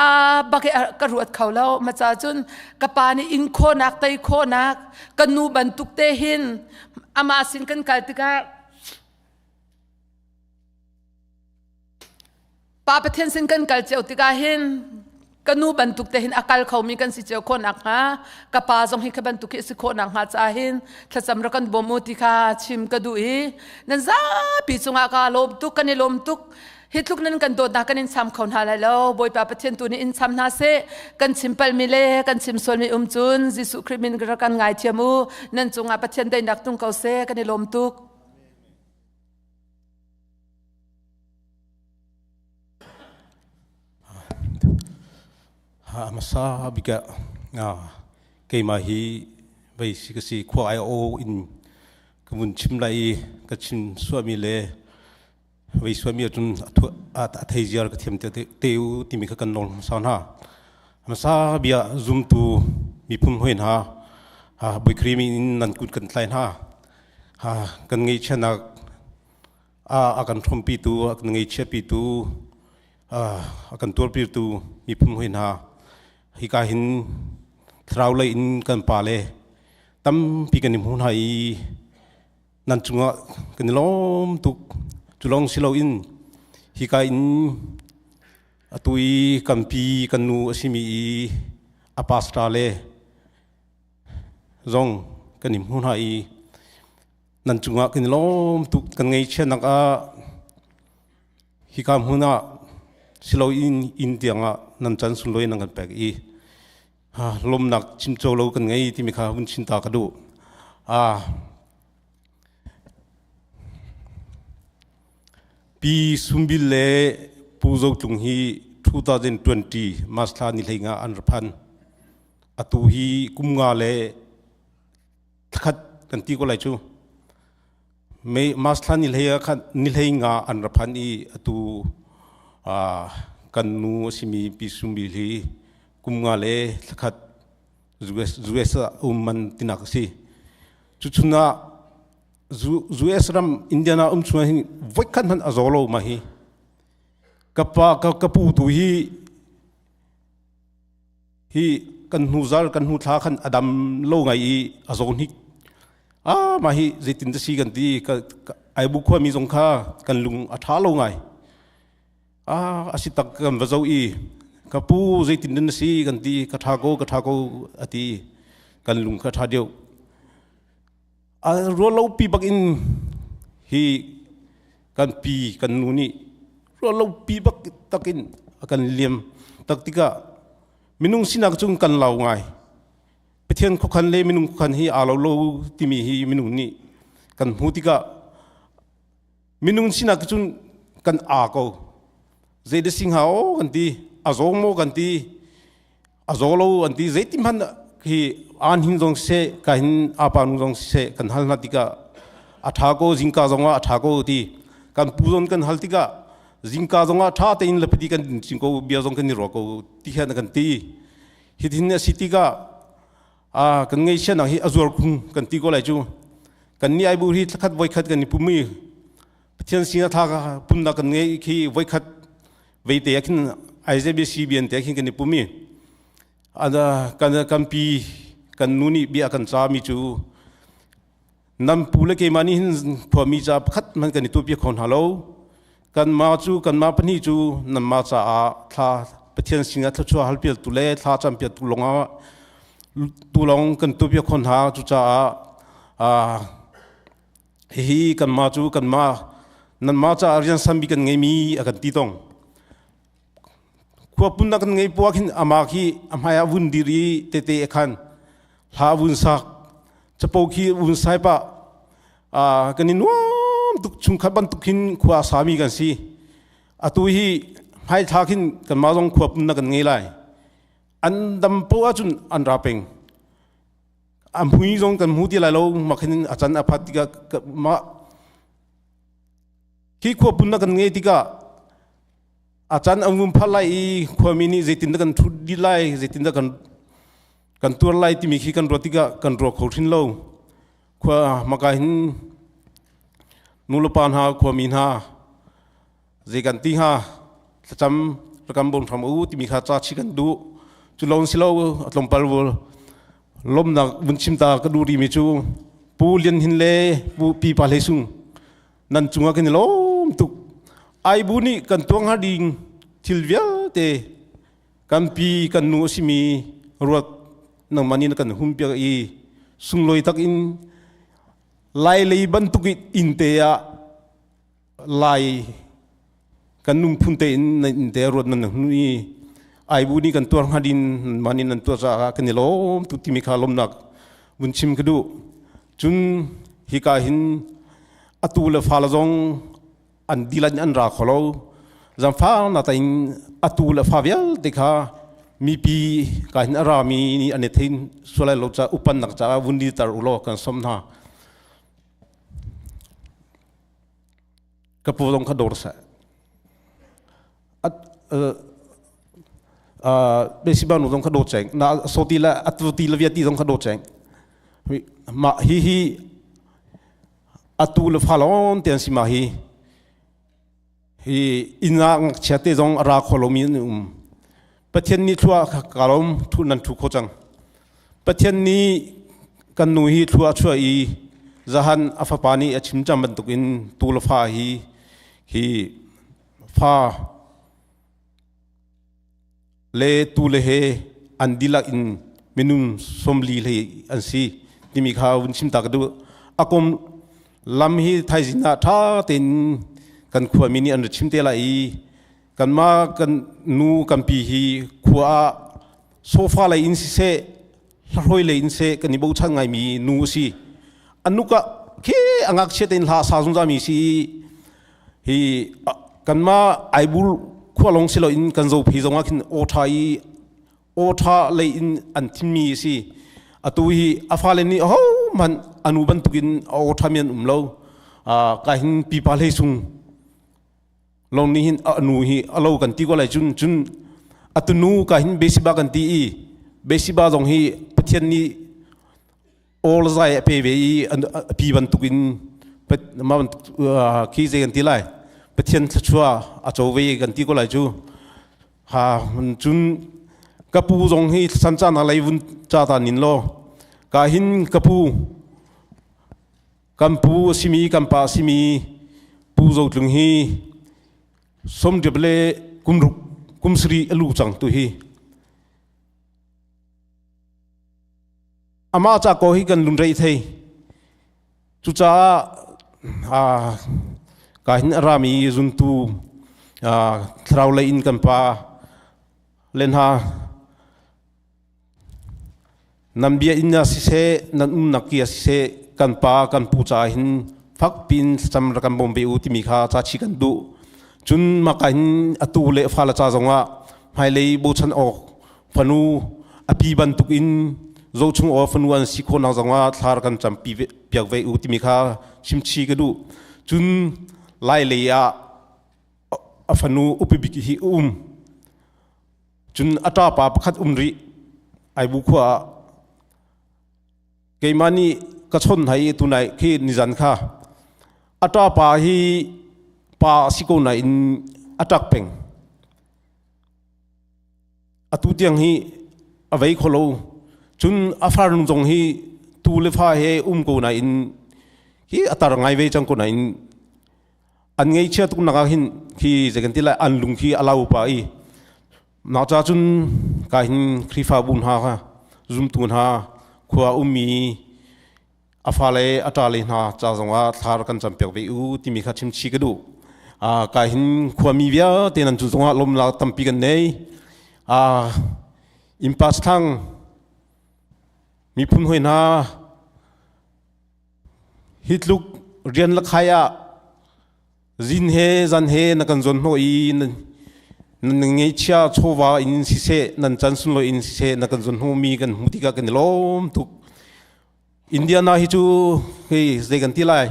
bak ka ruat kho lo. Ma ca cun ka pa nih in khawnak tei khawnak ka nu bantuk te hin ama sin kan kal tikah Pa Pathian sin kan kal cio tikah hin ka nu bantuk te hin a kal khomi kan si cio khawh nakhnga, ka pa zong hi kha bantuk hi a si khawh nakhnga caah hin thlacam rak kan bawm u ti kha chim ka duh i nan zapi cungah ka lawm tuk, kan i lawm tuk. Hi tluk nan kan dawtnak kan in cham kho hna lai lo. Bawipa Pathian tu nih in cham hna seh. Kan chim palmi le kan chim sualmi um cun Jesuh Khrih min rak kan ngaithiam u. Nan cungah Pathian daihnak tung ko seh. Kan i lawm tuk. Hmasa bik ah keimah hi vei si ka si khua ai o in ka vun chim lai i ka chim suahmi le vei suahmi ahcun a thei ziar ka thiam te u timi kha kan nawl hmasa hna. Hmasa bia zumtu miphun hoi hna Bawi Khrih min in nan kut kan tlai hna. Kan ngeihchiahnak a kan hrompitu, a kan ngeihchiahpitu, a kan tuarpitu miphun hoi hna hika hin. Thlarau lei in kan pa le tampi kan i hmu hna i nan cungah kan i lawm tuk. Cu lawng si loin hika in atu i kan pi kan nu a simi i a pastor le zong kan i hmu hna i nan cungah kan i lawm tuk. Kan ngaihchiatnak ah hika hmun ah siloin inn tiangah nan can sunlawi nan kan pek i lawmnak chimco lo kan ngei timi kha hun chin ta ka duh. Pi Sumbil le Pu Zo Tlung hi 2020 March thla ni hlei nga an ra phan. Atu hi kum nga le thlakhat kan ti ko lai cu. May March thla ni hlei ah khan ni hlei nga an ra phan i atu kan nu a simi Pi Sumbil hi kum nga le thlakhat US, US ah um man tinak a si. Cuchun ah US ram Indiana um chung hin voikhat hmanh a zaw lo ma hi. Ka pa ka pu tu hi hi kan hnu zal kan hnu thla khan a dam lo ngai i a zaw hnik. Ah mah hi zeitin da si kan ti ka ai bu khua mi zong kha kan lung a tha lo ngai. Ah a si tak kan va zo i ka pu zeitin na si kan ti ka tha ko ka tha ko a ti kan lung kha tha deuh. A rualo pi bak in hi kan pi kan nu nih rualo pi bak takin a kan liam tak tikah minung sinak cung kan lau ngai. Pathian khuakhan le minung khuakhan hi aa lo lo timi hi minung nih kan hmu tikah minung sinak cun kan aa ko. Zei da sing hau kan ti, a zaw maw kan ti, a zaw lo an ti, zeitin hmanh hi an hin zong siseh, ka hin apa nu zong siseh kan hal hna tikah a ṭha ko, zingka zong ah a ṭha ko ti. Kan pu zong kan hal tikah zingka zong ah ṭha tein lapadi kan chim ko, bia zong kan i ruah ko ti hian kan ti. Hitin a si tikah kan ngaihchiatnak hi a zuar khung kan ti ko lai cu. Kan nih ai bu hi thlakhat voikhat kan i pum i Pathian sinah tha pumnak kan ngei khi voikhat veite ah khin IZBC bian te khin kan i pum i kan kan pi kan nu nih bia kan ca mi cu nan pu le keimah nih hin khuami ca pakhat hmanh kan i tuahpiak kho hna lo. Kanmah cu kanmah pahnih cu nanmah caah thla Pathian sinah thluachuah halpialtu le thla campiaktu lawngah tu lawng kan tuahpiak kho hna. Cucaah hihi kanmah cu kanmah nanmah caah rian sanbik kan ngeimi a kan ti tong. Khua punnak kan ngei puak hin amah khi a hmai ah vun dir i tete a khan hla vun sak capo khi vun sai pah kan i nuam tuk chungkhat bantuk hin khua a sami kan si. Atu hi hmaithla khin kanmah zong khua punnak kan ngei lai. An dam poah ahcun an ra peng. A mui zong kan hmu ti lai lo mak hin a can a phat tikah mah hi khua punnak kan ngei tikah a can an vun phal lai i khuami nih zeitindah kan ṭhut dih lai zeitindah kan kan tuar lai timi khi kan ruat tikah kan ruak kho hrin lo. Khua maka hin nulepa hna khuami hna zei kan ti hnga thlacam rakam bawm hram u timi kha ca chi kan duh. Cu lawng si lo a tlawmpal lawmnak vun chim ta ka duh rimi cu Pu Lian Hin le Pu Pi Pa Hlei Sung nan cungah kan i lawm tuk. Aibu nih kan tuang hnga ding thil vialte kan pi kan nu a simi ruat nangmah nih na kan hum piak i sunglawi tak in lai lei bantuk in te ah lai kan nungphun te in nan inn te ruat nan hnu i aibu nih kan tuar hnga din mah nih nan tuar caah kan i lawm tu timi kha lawmnak vun chim ka duh. Cun hika hin atu le fa le zong an dilan an ra kho lo. Zangfa na tain atu le fa vialte kha mipi ka hin a rami nih an i thein sualai lo ca upan nak caah vun di tar u law kan som hna. Ka pu zong kha dawr seh. Besiba nu zong kha dawt cheng. Na soti le atu ti le viati zong kha dawt cheng. Ma hi hi atu le fa lon te an si ma hi. Hi inn ah ngakchia te zong a ra kho lomi an um. Pathian nih thlua ka lawm thu nan thu kho cang. Pathian nih kan nu hi thlua a chuah i zahan a fapa nih a chim cang bantukin tu le fa hi hi fa le tu le he an dihlak in minung 40 hlei an si timi kha vun chim ta ka duh. A kom lam hi thaizing ah ṭha tein kan khuami nih an ra chim te lai i kanmah kan nu kan pi hi khua ah sofa lei in siseh hlahroi lei in seh kan i bochan ngaimi nu a si. Anuk ah khi a ngakchia tein hla a sa zungzal mi si hi kanmah Aibur khua lawng si loin kan Zophi zong ah khin aw ṭha i aw ṭha lei in an thimmi a si. Atu hi a fale nih ahohmanh a nu bantukin a aw ṭhami an um lo. Ka hin pipa hlei sung lawng nih hin a nu hi a lo kan ti ko lai cun cun atu nu ka hin Besiba kan ti i Besiba zong hi Pathian nih all zai a pe ve i a pi bantukin mah khi zei kan ti lai Pathian thluachuah a co ve kan ti ko lai cu ha cun ka pu zong hi san ca na lei vun ca ta nin law ka hin ka pu kan pu a simi kan pa a simi pu Zo Tlung hi somdip le kum ruk kum sari a lu cang tu hi Amah ca ko hi kan lungrei thei. Cucaah ka hin a rami zuntu thlarau lei in kan pa le hna nan bia in siseh nan umnak ki siseh kan pa kan pu ca hin fak pin thlacam rak kan bawm ve u timi kha ca chi kan duh. Cun maka hin atu le fale ca zongah hmailei bochan awk fanu a pi bantuk in zochung aw fanu an si khawhnak zongah thlar kan campi piak ve u timi kha chimchi ka duh. Cun lai lei ah a fanu upibik hi um. Cun a ṭapa pakhat um rih Aibu khua ah keimah nih ka chon hai tunai khi nizan kha a ṭapa hi pa a si ko nain a ṭak peng. Atu tiang hi a vei kho lo. Cun a farnu zong hi tu le fa he um ko nain hi a tar ngai ve cang ko nain an ngeihchia tuk nak ah hin khi zei kan ti lai an lung khi a lau pa i nak cha cun ka hin Khrihfabu hna kha zumtu hna khua ummi a fale a ṭale hna ca zongah thlar kan campiak ve u timi kha chimchi ka duh. Ka hin khuami vialte nan cu zongah lawmnak tampi kan nei. Innpa thlang miphun hoi hna hi tluk rian la khai ah zin he zan he na kan zawn hnawh i nan ngeihchia chawva in siseh nan chan sunlawi in siseh na kan zawn hnawhmi kan hmuh tikah kan i lawm tuk. Indiana hi cu hei zei kan ti lai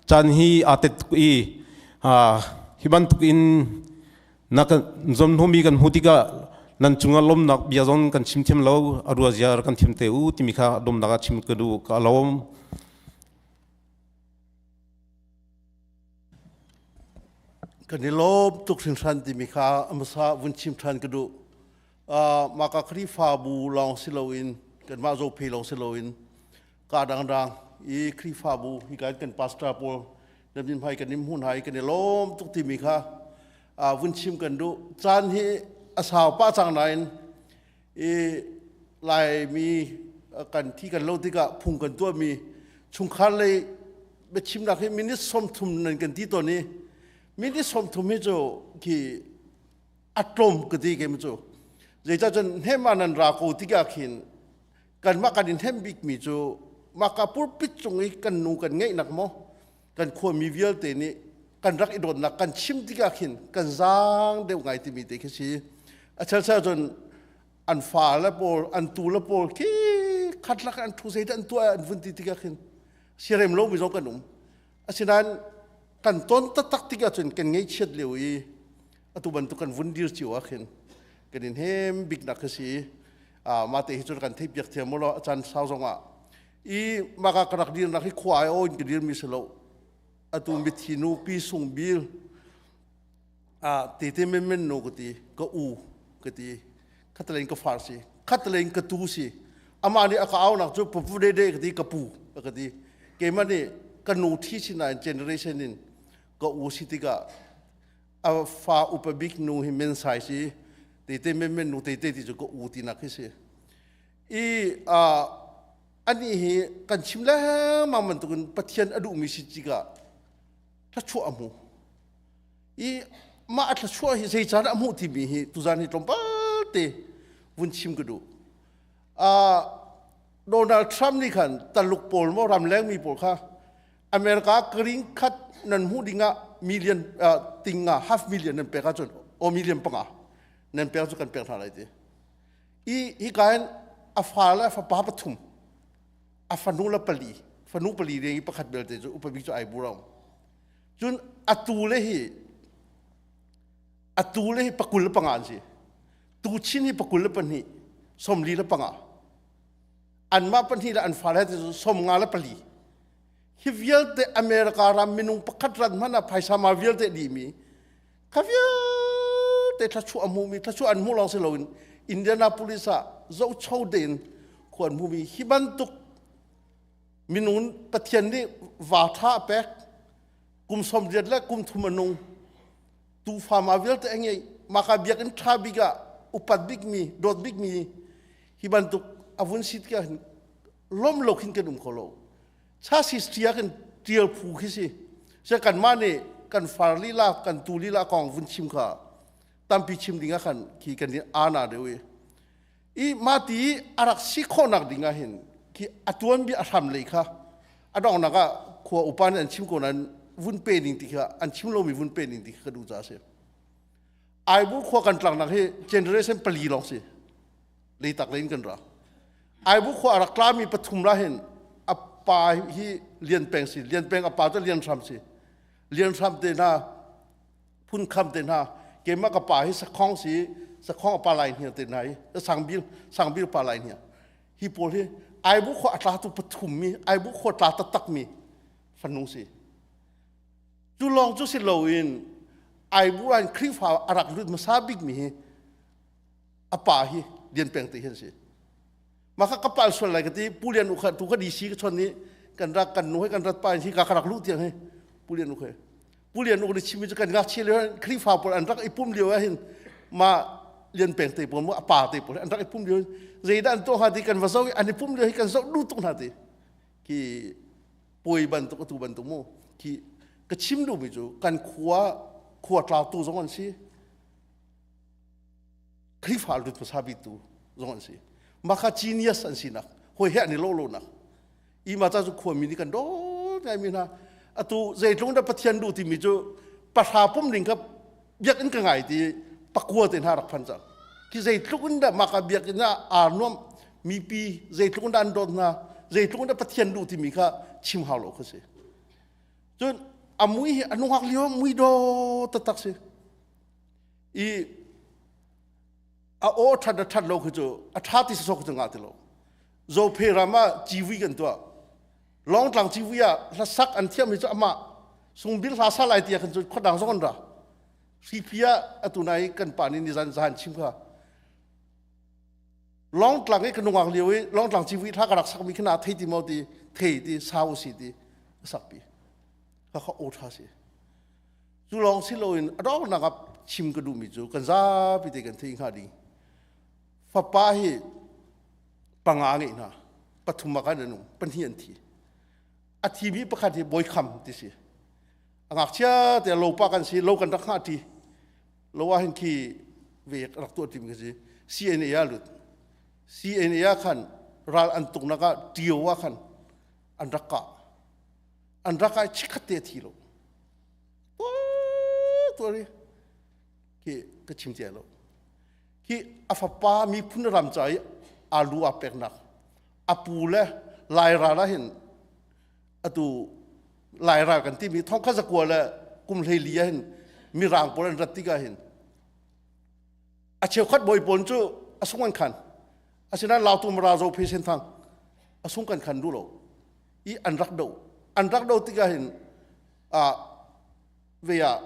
caan hi aa tet tuk i hi bantuk in na kan zon hnomi kan hmuh tikah nan cungah lawmnak bia zong kan chim thiam lo a rua ziar kan thiam te u timi kha lawmnak ah chim ka duh ka lawm. Kan i lawm tuk hringhran timi kha hmasa vun chim ṭhan ka duh. Maka Khrihfabu lawng si loin kanmah Zophe lawng si loin ka dangdang i Khrihfabu hi kan kan pastor pawl nan min hmai kan in hmuh hna i kan i lawm tuk timi kha vun chim kan duh. Caan hi a sau pah cang nain i Laimi kan thi kan lo tikah phung kan tuahmi chungkhar lei biachimnak hi minute 30 nan kan ti tawn i minute 30 hi cu khi a tlawm ka ti kem cu zeicah cun hnem ah nan ra ko tikah khin kanmah kan in hnem bikmi cu maka pulpit cung i kan nu kan ngeihnak maw kan khuami vialte nih kan rak i dawtnak kan chim tikah khin kan zaang deuh ngai timi te khi si a chelchel cun an fa le pawl an tu le pawl khi khat lak an thu zei an tuah an vun ti tikah khin siarem lo mi zong kan um asinain kan ton taktak tikah cun kan ngeihchiat lio i atu bantuk kan vun dir cio ah khin kan in hem bik nak si mah te hi cu kan thei piak thiam lo a caan sau zong ah i maka ka rak dir nak hi khua ai o in ka dir mi si lo atu mithi nu pi sung bil a te te men men no ka ti ka u ka ti khatalen ka far si khatalen ka tu si. Amah nih a ka aunak cu Pupu Dede ka ti ka pu a ka ti. Keimah nih ka nu thi sinain generation in ka u si tikah a fa upa bik nu hi men sai si tete men men nu tete ti cu ka u tinak khi si. I anih hi kan chim lengmang bantukin Pathian a duhmi si tikah thluachuah a hmu. I mah a thluachuah hi zei caan a hmuh timi hi tuzan hi tlawmpal te vun chim ka duh. Donald Trump nih khan Taluk pawl maw ramleng mi pawl kha America green card nan hmuh dingah million tinga half million nan pek ahcun o million panga nan pek cu kan pek hna lai ti. I hi ka hin a fa le fapa pathum a fanu le pali fanu pali deng i pakhat belte cu upa bik cu ai bu rong cun atu le hi atu le hi pakul le panga an si tu chin hi pakul le pahnih somli le panga anmah pahnih le an fale cu somnga le pali hi vialte America ram minung pakhat rat hmanh ah phaisa ma vialte dihmi kha vialte thlachuah a hmumi thlachuah an hmuh lawng si loin Indianapolis ah zohcho tein khua an hmumi hi bantuk minung Pathian nih va tha a pek kum 80 le kum thum a nung tufa ma vialte a ngei maka biakinn ṭha bik ah upat bikmi dawt bikmi hi bantuk a vun si tikah hin lom lo khin kan um kho lo cha si tia kan tial phu khi si se kan mah nih kan far lila kan tu lila kong vun chim kha tampi chim ding ah khan khi kan ana deuh i i mati arak si khawhnak ding ah hin khi atuan bi a hram lei kha a dongnak ah khua upa nih an chim ko nain vun pe ding ti kha an chim lomi vun pe ding ti kha ka duh caah a si Aibu khua kan tlaknak hi generation pali lawng si leitak lein kan ra Aibu khua a rak tlami pathum ra hin a pa hi Lian Peng si Lian Peng a pa cu Lian Hram si Lian Hram te hna Phun Kham te hna keimah ka pa hi Sakhong si Sakhong a pa lai hnia te hna hi Sangbil Sangbil pa lai hnia hi pawl hi Aibu khua a tlatu pathum mi Aibu khua tla taktak mi fanu si cu lawng cu si loin Aibu an Khrihfa a rak lut hmasa bik mi hi a pa hi Lian Peng te hian si maka ka pal sual lai ka ti Pu Lian u kha tu ka DC ka chon ni kan rak kan nu he kan rat pa hi ka rak lu tiang hi Pu Lian u kha Pu Lian u ni chimi cu kan ngakchia lio Khrihfa pawl an rak i pum lio ah hin ma Lian Peng te pawl mu a pa te pawl an rak i pum lio zeidah an tuah hnga ti kan va zoh i an i pum lio hi kan zoh duh tuk hna ti khi puai bantuk atu bantuk mu khi ka chim duhmi cu kan khua khua tlautu zong an si Khrihfa lut hmasa biktu zong an si maka genius an sinak hoi he an i lo lo nak i ma ca cu khuami nih kan dawt ngai mi hna atu zeitlung dah Pathian duh timi cu pahra pum ding kha biakinn ka ngai ti pakua te hna rak phan cang khi zeitluk in dah maka biakinn ah aa nuam mipi zeitluk in dah an dawt hna zeitluk in dah Pathian duh timi kha chim hau lo kha si cun a mui hi a nungak lio mui do taktak si i a aw that a that lo khi cu a tha ti sawk cu ngah ti lo Zophe ram ah civui kan tuah Lawngtlang civui ah hlasak an thiam mi cu amah sungbil hla sa lai ti ah khan cun khuadang zong an ra hripi ah atu nai kan pa nih nizan zahan chim kha Lawngtlang i ka nungak lio i Lawngtlang civui thla ka rak sak mi khina thei ti maw ti thei ti sau si ti sak pi ka kha aw tha si Cu lawng si loin a donghnak ah chim ka duhmi cu kan zapi te kan theih hnga ding. Fapa hi panga ngeih hna. Pathum ah khan an um, pahnih an thi. A thimi pakhat hi bawikham ti si. A ngakchia te lo pa kan si, lo kan rak hngah ṭi. Lo ah hin khi ve rak tuah ṭimi ka si. CNA ah lut. CNA ah khan ral an tuknak ah ṭio ah khan an rak kah. An rak ah chikkhat te a thi lo. Tuah khi ka chim cia lo khi a fapa miphun ram ca i alu a peknak a pu le lairal ah hin atu lairal kan timi thong kha zakua le kum hlei li ah hin mirang pawl an rat tikah hin a cheukhat bawi pawl cu a sung an khan asinain lautu mara zo phe sen thang a sung kan khan duh lo i an rak do an rak do tikah hin a ve ah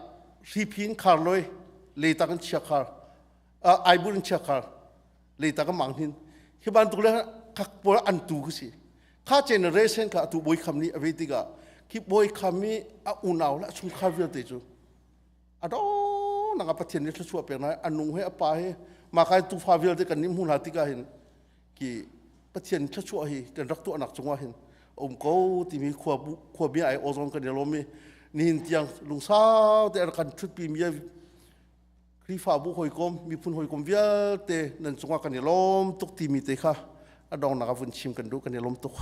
hriphin khar loi leitak in chia khar aibur in chia khar leitak a mang hin hi bantuk le Khak pawl an tu khi si. Kha generation kha atu Bawi Kham nih a vei tikah khi Bawi Kham i a unau le a chungkhar vialte cu a do nanga Pathian nih thluachuah pek na a nung he a pa he mah kai tufa vialte kan nih hmu hna tikah hin ki Pathian thluachuah hi kan rak tuahnak cungah hin um ko timi khua khua bia ai ozon kan i lawm i nihin tiang lungsau te kan thutpi mi Khrihfabu hawikom miphun hawikom vialte nan cungah kan i lawm tuk timi te kha a dongnak ah vun chim kan duh, kan i lawm tuk.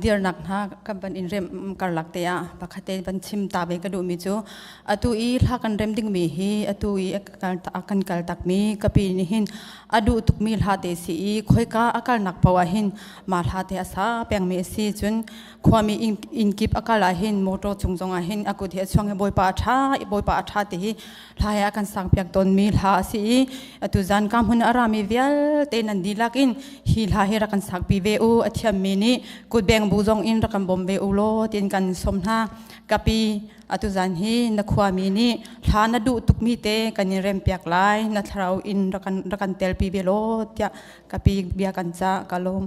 Dirnak hna kan ban in rem karlak te ah pakhat te ban chim ta ve ka duhmi cu atu i hla kan rem dingmi hi atu i kan kal takmi kapi nih hin a duh tukmi hla te si i khoika a kalnak paoh ah hin mah hla te a sa pengmi a si. Cun khuami inn kip a kal ah hin motor chung zong ah hin a kut hi a chuang i Bawipa a ṭha, Bawipa a ṭha ti hi hla he a kan sakpiak tawnmi hla a si i atu zan ka hmun a rami vialte nan dihlak in hi hla hi rak kan sakpi ve u, a thiammi nih kutbeng bu zong in rak kan bawm ve u law tiin kan sawm hna. Kapi, atu zan hi na khuami nih hla na duh tukmi te kan in rempiak lai, na thlarau in rak kan telpi ve law tiah kapi bia kan cah. Ka lawm.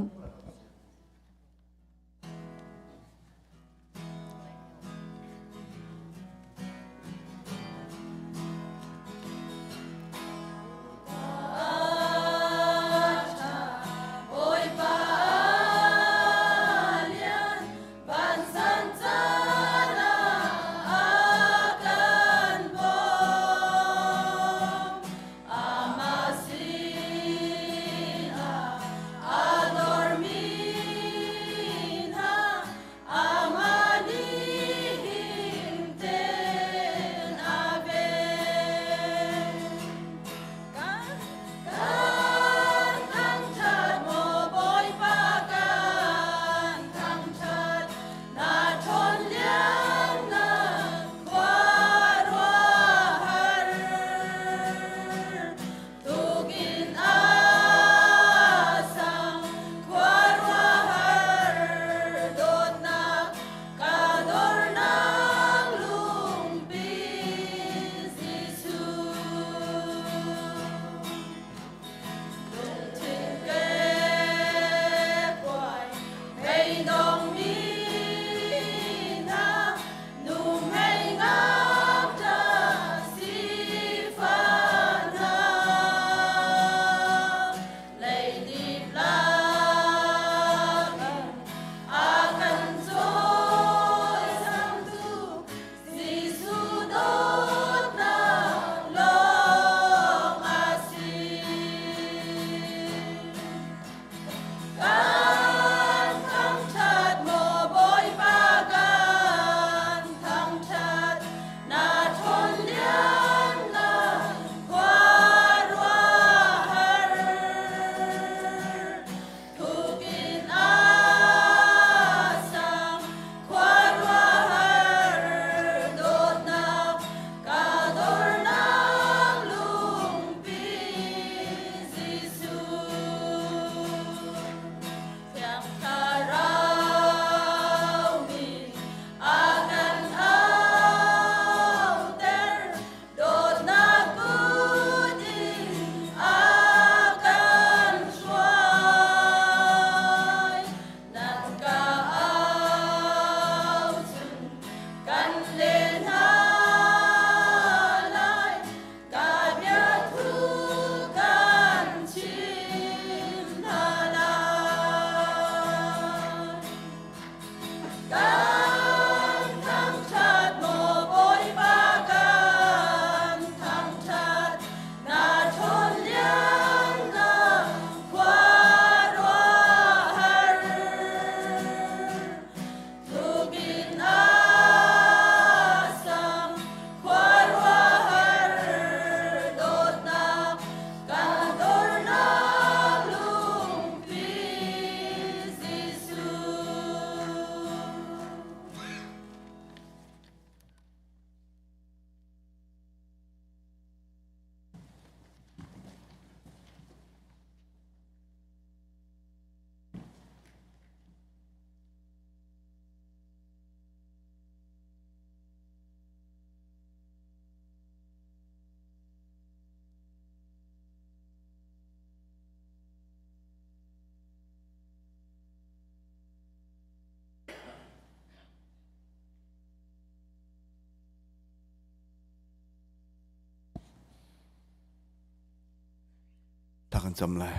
Thla kan cam lai.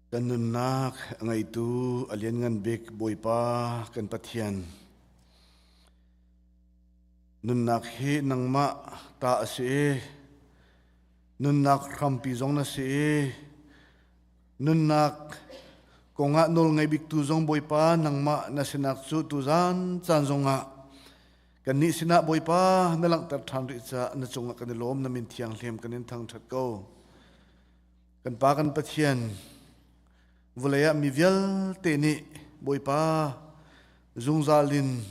Kan nunnak a ngeitu a lianngan bik Bawipa kan Pathian. Nunnak hi nangmah ta a si i nunnak hrampi zong na si i nunnak kongah nawl ngei biktu zong Bawipa nangmah na sinak cu tuzan caan zongah Kannih sinah Bawipa na langhter ṭhan rih caah na cungah kan i lawm, na min thianghlim kan in thangṭhat ko. Kan Pa kan Pathian, vawlei ah mi vialte nih Bawipa zungzal in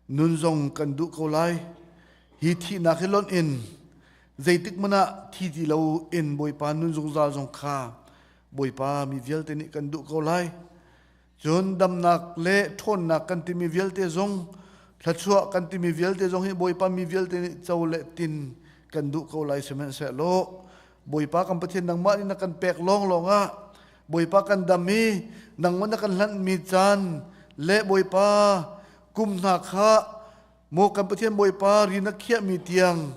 nun zong kan duh ko lai. Hi thihnak hi lonh in zeitik hmanh ah thi ti lo in Bawipa nun zungzal zong kha Bawipa mi vialte nih kan duh ko lai. Cun damnak le ṭhawnnak kan timi vialte zong, thluachuah kan timi vialte zong hi Bawipa mi vialte nih co le tin kan duh ko lai. Sihmanhsehlaw Bawipa kan Pathian, nangmah nih na kan pek lawnglawng ah Bawipa kan dam i nangmah na kan hlanhmi caan le Bawipa kum hna kha, maw kan Pathian Bawipa, ri na khiahmi tiang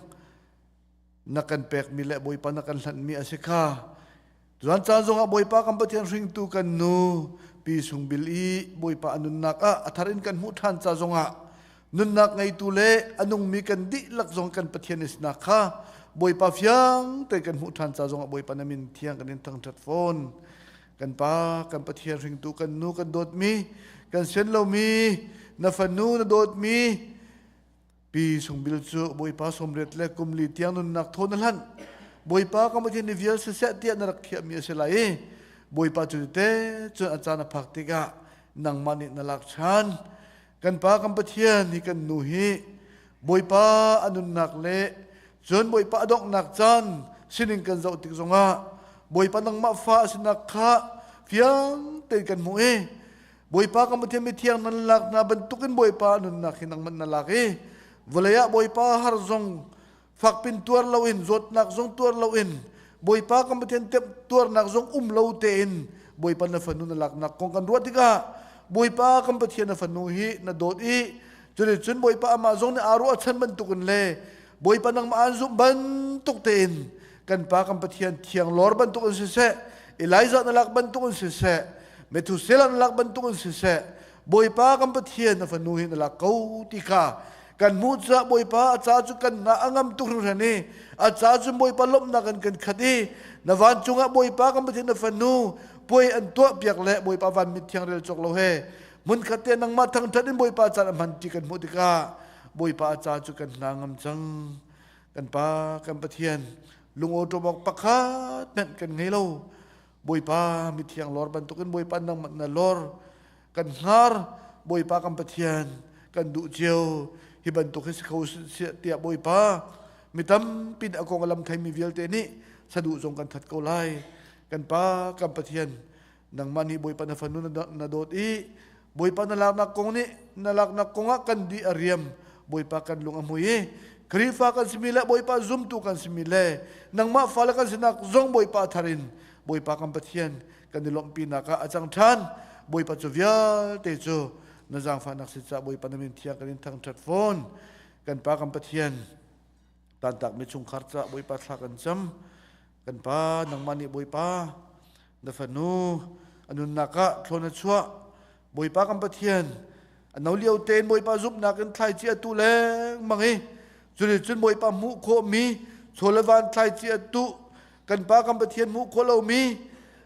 na kan pekmi le Bawipa na kan hlanhmi a si kha. Tuan caan zongah Bawipa kan Pathian, hringtu kan nu Pi Sung Bil i Bawipa a nunnak ah a thar in kan hmuh ṭhan ca zongah nunnak ngeitu le a nungmi kan dihlak zong kan Pathian i sinak kha Bawipa fiang te kan hmuh ṭhan ca zongah Bawipa na min thiang kan in thangṭhat fawn. Kan Pa, kan Pathian, hringtu kan nu, kan dawtmi, kan sian lomi na fanu, na dawtmi Pi Sung Bil cu Bawipa 80 le kum li tiang nunnak thaw na hlanh. Bawipa ka Pathian ni vial siseh tiah na rak khiahmi a si lai i Bawipa cu te cun a caan a phak tikah nangmah nih na lak ṭhan. Kan Pa kan Pathian, hi kan nu hi Bawipa a nunnak le cun Bawipa a donghnak caan sining kan zoh tik zongah Bawipa nangmah fa a sinak kha fiang tein kan hmuh i Bawipa kan Pathian, mithiang nan lak hna bantukin Bawipa nunnak hi nangmah na lak i vawlei ah Bawipa har zong fakpin tuar loin, zawtnak zong tuar loin, Bawipa kan Pathian, temh tuarnak zong um lo tein Bawipa na fanu na laknak kong kan ruah tikah Bawipa kan Pathian, na fanu hi na dawt i cun cun Bawipa amah zong nih aa ruahchan bantukin le Bawipa nangmah aan zumh bantuk tein kan Pa kan Pathian, thiang lor bantuk in siseh, Elijah na lak bantuk in siseh, Methuselah na lak bantuk in siseh, Bawipa kan Pathian, na fanu hi na lak ko ti kha kan hmuh caah Bawipa a ca cu kan hna a ngam tuk hringhran i a ca cu Bawipa lawmhnak in kan khat i na vancung ah Bawipa kan Pathian, na fanu puai an tuah piak le Bawipa van mit thiang rel cawk lo he hmun khat te nangmah thangthat in Bawipa caan a hman ti kan hmuh tikah Bawipa a ca cu kan hna ngam cang. Kan Pa kan Pathian, lungawṭawm awk pakhat hmanh kan ngei lo. Bawipa, mithiang lor bantukin Bawipa nangmah na lor kan hngar. Bawipa kan Pathian, kan duh cio hi bantuk hi si kho tiah Bawipa mi tampi nih a kong a lam theimi vialte nih saduh zong kan that ko lai. Kan Pa kan Pathian, nangmah nih Bawipa na fanu na dawt i Bawipa na laknak kong nih na laknak kongah kan di a riam. Bawipa kan lung a hmui i Khrihfa kan simi le Bawipa zumtu kan simi le nangmah fale kan sinak zong Bawipa thar in Bawipa kan Pathian kan i lawmhpinak ah a cang ṭhan. Bawipa cu vialte cu na zaangfahnak si caah Bawipa na min thiang kan in thangṭhat fawn. Kan Pa kan Pathian, tantakmi chungkhar caah Bawipa thla kan cam. Kan Pa, nangmah nih Bawipa na fanu a nunnak ah thlawn a chuah. Bawipa kan Pathian, a no lio tein Bawipa zumhnak in thlaici a tu lengmang i cun cun Bawipa hmuh khawhmi chaw le van thlaici a tuh. Kan Pa kan Pathian, hmuh khawh lomi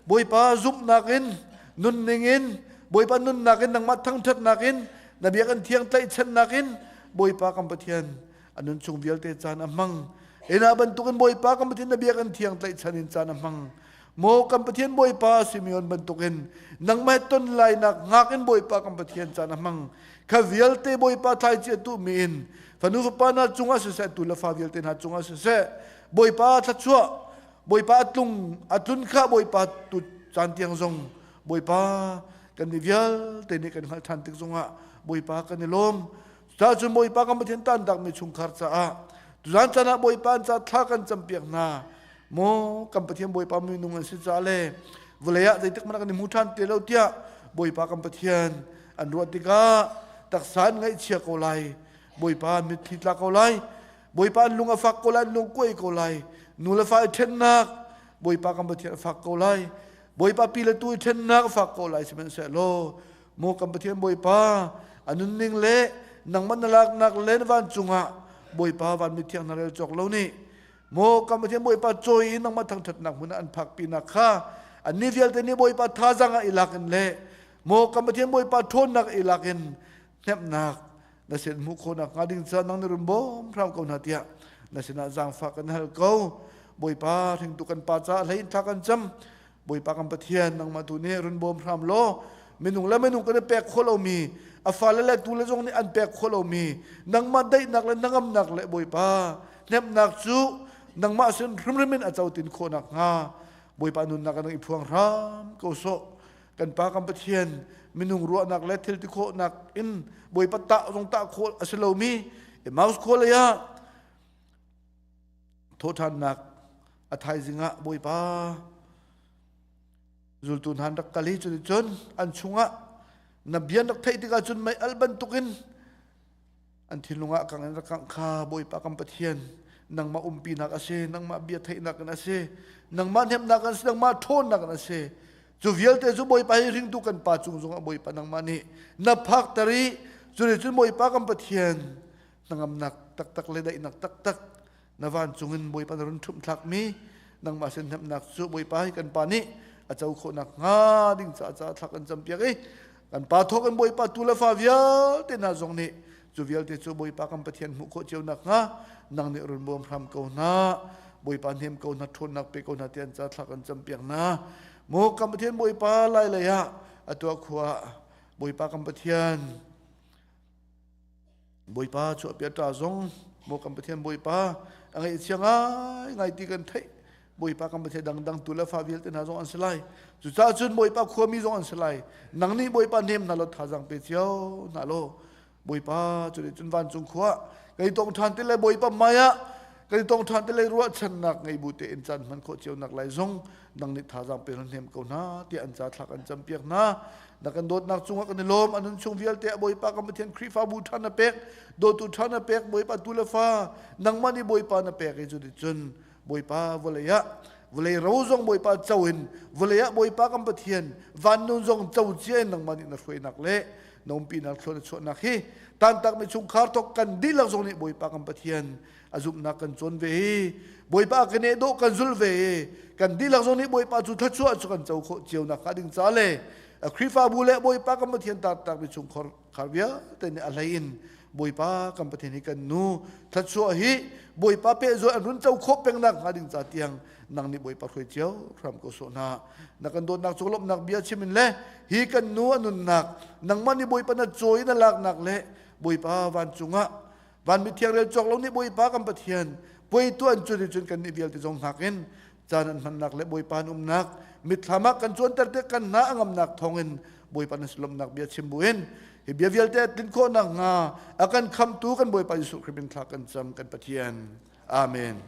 Bawipa zumhnak in, nunning in, Bawipa nunnak in, nangmah thangṭhatnak in, na biakinn thiang tlaihchannak in Bawipa kan Pathian a nun chung vialte caan a hmang. Ena bantukin Bawipa kan Pathian, na biakinn thiang tlaihchan in caan a hmang. Maw kan Pathian Bawipa, Simeon bantukin nangmah ton lainak ngak in Bawipa kan Pathian caan a hmang. Kha vialte Bawipa thlaici a tuhmi in fanu fapa hna cungah siseh, tu le fa vialte hna cungah siseh, Bawipa thluachuah Bawipa a tlung a tlun kha Bawipa tu caan tiang zong Bawipa kan ni vialte nih kan hngalh ṭhan tik zongah Bawipa kan i lawm. Cucaah Bawipa kan Pathian, tantakmi chungkhar caah tuzan caan ah Bawipa an ca thla kan campiak hna. Maw kan Pathian Bawipa, minung an si caah le vawlei ah zeitik hmanh kan i hmu ṭhan te lo tiah Bawipa kan Pathian an ruah tikah taksa an ngaihchia ko lai, Bawipa mitthli tla ko lai. Bawipa an lung a fak ko lai, an lung kuai ko lai. Nu le fa i ṭhennak Bawipa kan Pathian a fak ko lai. Bawipa pi le tu i ṭhennak a fak ko lai sihmanhsehlaw maw kan Pathian Bawipa a nunning le nangmah na laknak le na vancung ah Bawipa van mithiang hna rel cawk lo nih maw kan Pathian Bawipa cawi in nangmah thangṭhatnak hmun ah an phakpinak kha annih vialte nih Bawipa thazaang ah i lak in le maw kan Pathian Bawipa ṭhawnnak i lak in hnemhnak na sin hmuh khawhnak hnga ding ca nang na run bawm hram ko hna tiah na sinah zaangfah kan hal ko. Bawipa hringtu kan pa caah hlei in thla kan cam. Bawipa kan Pathian nangmah tu nih run bawm hram law minung le minung kan i pek khawh lomi a fale le tu le zong nih an pek khawh lomi nangmah daihnak le hnangamnak le Bawipa hnemhnak cu nangmah sin hrimhrim in a cotin khawhnak hnga Bawipa nunnak in i phuang hram ko sawh. Kan Pa kan Pathian minung ruahnak le thil ti khawhnak in Bawipa tah zong tah khawh a si lomi Emmaus khua lei ah thawhṭhannak a thaizing ah Bawipa zultu hna an rak kal i cuticun an chungah na bia an rak theih tikah cun mei alh bantukin an thinlung ah kang in rak kangh kha Bawipa kan Pathian nangmah umpinak a si nangmah bia theihnak in a si nangmah hnemhnak in a si nangmah ṭhawnnak in a si. Cu vialte cu Bawipa hi ringtu kan pa cung zongah Bawipa nangmah nih na phakter i cu nih cun Bawipa kan Pathian hnangamnak taktak le daihnak taktak na vancung in Bawipa na run ṭhumh thlakmi nangmah sin hnemhnak cu Bawipa hi kan pa nih a co khawhnak hnga ding caah ca thlak kan campiak i kan pa thawk in Bawipa tu le fa vialte hna zong nih cu vialte cu Bawipa kan Pathian hmuh khawh cio nak hnga nang nih run bawm hram ko hna. Bawipa hnem ko hna, ṭhawnnak pe ko hna ti an ca thlak kan campiak hna. Maw kan Pathian Bawipa lai lei ah atu khua Bawipa kan Pathian Bawipa chuahpi ṭa zong maw kan Pathian Bawipa a ngaihchia ngai ngai ti kan theih. Bawipa kan Pathian dangdang tu le fa vialte hna zong an si lai. Cucaah cun Bawipa khuami zong an si lai. Nang nih Bawipa hnem hna law thazaang pe cio hna law Bawipa cu nih cun vancung khua kan i tong ṭhan ti lai. Bawipa hmai ah kan i tong ṭhan ti lai. Ruahchannak ngei bu tein caan hman khawh cio nak lai zong nang nih thazaang pe hnem ko hna tiah an ca thlak an campiak hna. Na kan dawtnak cungah kan i lawm. Anun chung vialte ah Bawipa kan Pathian Khrihfabu ṭha na pek, dawtu ṭha na pek. Bawipa tu le fa nangmah nih Bawipa na pek i cu nih cun Bawipa vawlei ah vawlei ro zong Bawipa co in vawlei ah Bawipa kan Pathian van nun zong co cia in nangmah nih na hruainak le na umpinak thlua na chuahnak hi tantakmi chungkhar thok kan dihlak zong nih Bawipa kan Pathian a zumhnak kan cawn ve hi Bawipa kan eh dawh kan zul ve hi kan dihlak zong nih Bawipa cu thluachuah cu kan co khawh cio nak hnga ding ca le Khrihfabu le Bawipa kan Pathian tantakmi chungkhar khar vialte nih a hlei in Bawipa kan Pathian hi kan nu thluachuah hi Bawipa pehzul an run co khawh pengnak hnga ding ca tiang nang nih Bawipa hruai cio hram ko sawh hna. Na kan dawtnak cu lawmhnak bia chim in le hi kan nu a nunnak nangmah nih Bawipa na cawi na laknak le Bawipa vancung ah van mithiang rel cawk lo nih Bawipa kan Pathian puai tuan cu nih cun kan nih vialte zong hngak in caan an hmannak le Bawipa an umnak mitthlam ah kan cuanter te kan hna a ngamnak thawngin Bawipa na lawmhnak bia chim buin hi bia vialte a tlin khawh nakhnga a kan khamtu kan Bawipa Jesuh Khrih min thla kan cam kan Pathian. Amen.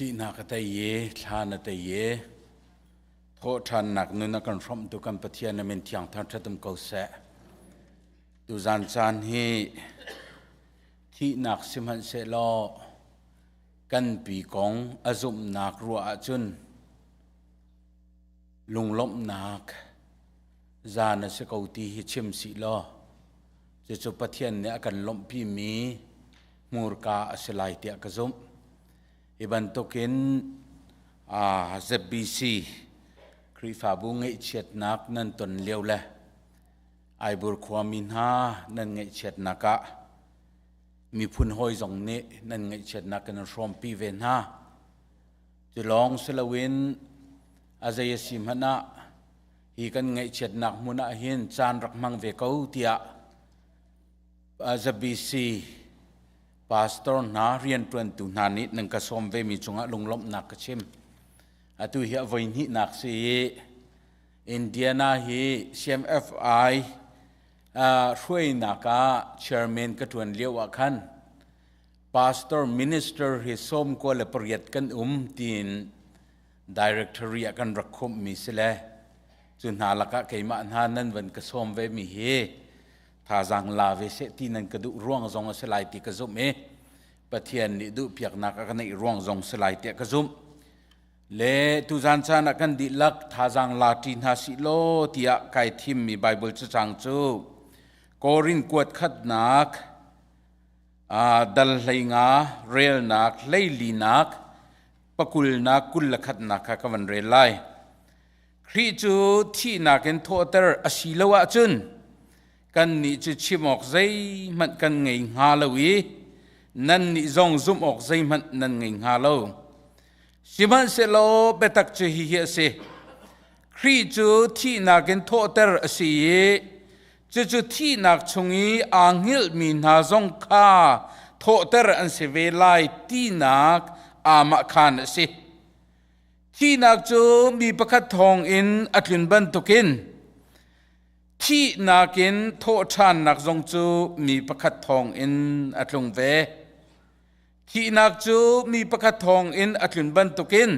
Thihnak a tei i thlan a tei i thawhṭhannak nun a kan hrawmhtu kan Pathian a min thiang thangṭhat um ko seh. Tuzan caan hi thihnak sihmanhsehlaw kan pi kong a zumhnak ruah ahcun lunglawmhnak zan a si ko ti hi chim sih law cucu Pathian nih a kan lawmhpimi hmurka a si lai tiah ka zumh. Hi bantukin ZBC Khrihfabu ngaihchiatnak nan ton lio le Aibur khuami hna nan ngaihchiatnak ah miphun hawi zong nih nan ngaihchiatnak kan in hrawmpi ve hna. Cu lawng si loin a zei a si hmanh ah hi kan ngaihchiatnak hmun ah hin caan rak hmang ve ko tiah ZBC pastor hna rianṭuantu hna nih nan ka sawm vemi cungah lunglawmhnak ka chim. Atu hi a voi hnihnak si i Indiana hi CMFI hruainak ah chairman ka ṭuan lio ah khan pastor minister hi sawm kua le pariat kan um tiin directory ah kan rak khumhmi si le cu hna lakah keimah hna nan van ka sawm vemi hi thazaang la ve seh ti nan ka duh ruang zong a si lai ti ka zumh i Pathian nih duhpiaknak a ka neih ruang zong si lai tiah ka zumh. Le tuzan caan ah kan dihlak thazaang la ṭi hna sih law tiah kai thimmi Baibal cacang cu Korin kuat khatnak dal hleinga relnak hleilinak pakulnak 21nak kha ka van rel lai. Khrih cu thihnak in thawhter a si lo ahcun kannih cu chim awk zeihmanh kan ngei hnga lo i nannih zong zumh awk zeihmanh nan ngei hnga lo. Sihmanhsehlaw biatak cu hihi a si. Khrih cu thihnak in thawhter a si i cucu thihnak chung i aa hngilhmi hna zong kha thawhter an si ve lai tinak aamahkhan a si. Thihnak cu mi pakhat thawngin a tlun bantukin thihnak in thawhṭhannak zong cu mi pakhat thawngin a tlung ve. Thihnak cu mi pakhat thawngin a tlun bantukin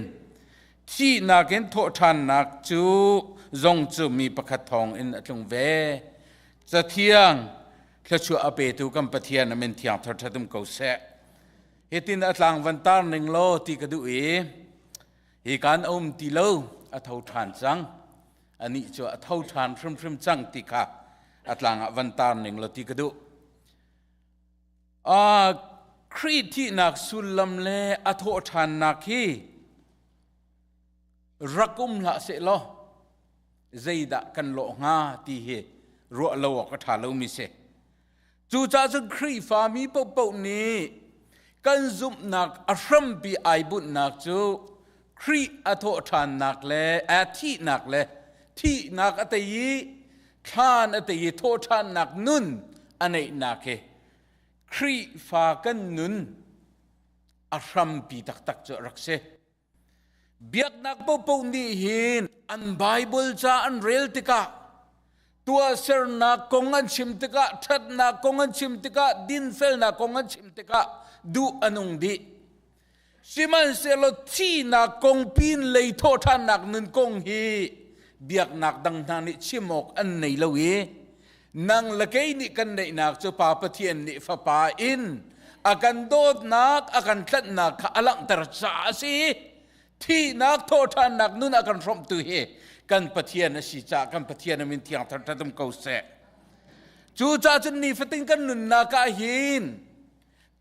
thihnak in thawhṭhannak cu zong cu mi pakhat thawngin a tlung ve. Cathiang thluachuah a petu kan Pathian a min thiang thar ṭhat um ko seh. Hitin a tlang van tar ning law ti ka duh i hi kan a um ti lo a tho ṭhan cang anih cu a tho ṭhan hrimhrim cang ti kha a tlang ah van tar ning law ti ka duh. Khrih thihnak sullam le a thawh ṭhannak hi rak um hlah seh law zeidah kan lawh hnga ti hi ruah lo awk a ṭha lomi si. Cucaah cun Khrihfami paohpaoh nih kan zumhnak a hrampi ai bunhnak cu Khrih a thawhṭhannak le a thihnak le thihnak a tei i thlan a tei i thawhṭhannak nun a neihnak hi Khrihfa kan nun a hrampi taktak cu a rak si. Biaknak paohpaoh nih hin an Bible ca an rel tikah tuahsernak kong an chim tikah ṭhatnak kong an chim tikah dinfelnak kong an chim tikah duh a nung dih. Sihmanhsehlaw thihnak kong pin lei thawhṭhannak nun kong hi biaknak dang hna nih chim awk an nei lo i nang le kei nih kan neihnak cu Pa Pathian nih Fapa in a kan dawtnak a kan tlanhnak kha a langhter caah a si thihnak thawhṭhannak nun a kan hrawmhtu hi kan Pathian a si caah kan Pathian a min thiang thar ṭhat um ko seh cucaah cun nifatin kan nunnak ah hin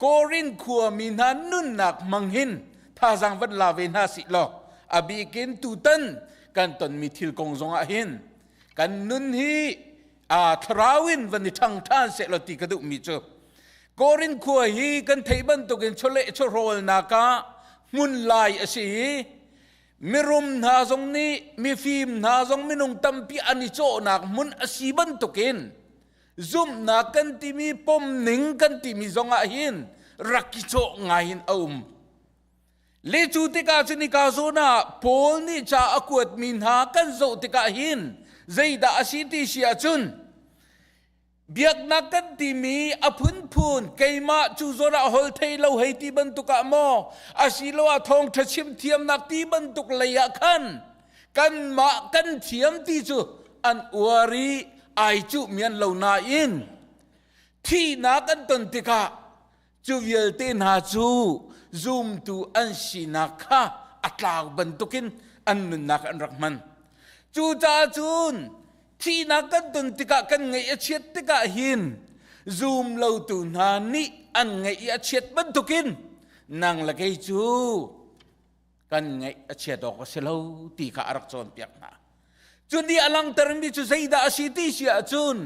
Korin khuami hna nunnak hmang hin thazaang van la ve hna sih law a bikin tutan kan tonmi thil kong zongah hin kan nun hi a thlarau in van i ṭhang ṭhan seh law ti ka duhmi cu Korin khua hi kan theih bantukin chawleh chawhrawlnak ah hmun lai a si i mirum hna zong nih mifim hna zong minung tampi an i cawhnak hmun a si bantukin zumhnak kan timi pomning kan timi zongah hin rak i cawh ngai in a um le cu tikah cun ika zawn ah Paul nih ca a kuatmi hna kan zoh tikah hin zeidah a si ti si ahcun Biaknak kan timi a phunphun keimah cu zawn ah hol thei lo hei ti bantuk ah maw asiloah thawngṭha chim thiamnak ti bantuk lei ah khan kanmah kan thiam ti cu an uar i ai cuh mian lo nain thihnak an ton tikah cu vialte hna cu zumtu an sinak kha a tlau bantukin an nunnak an rak hman. Cucaah cun thihnak kan ton tikah kan ngaih a chiat tikah hin zum lotu hna nih an ngaih a chiat bantukin nang le kei cu kan ngaih a chiat awk a si lo ti kha a rak cawnpiak hna. Cu nih a langhtermi cu zeidah a si ti si ahcun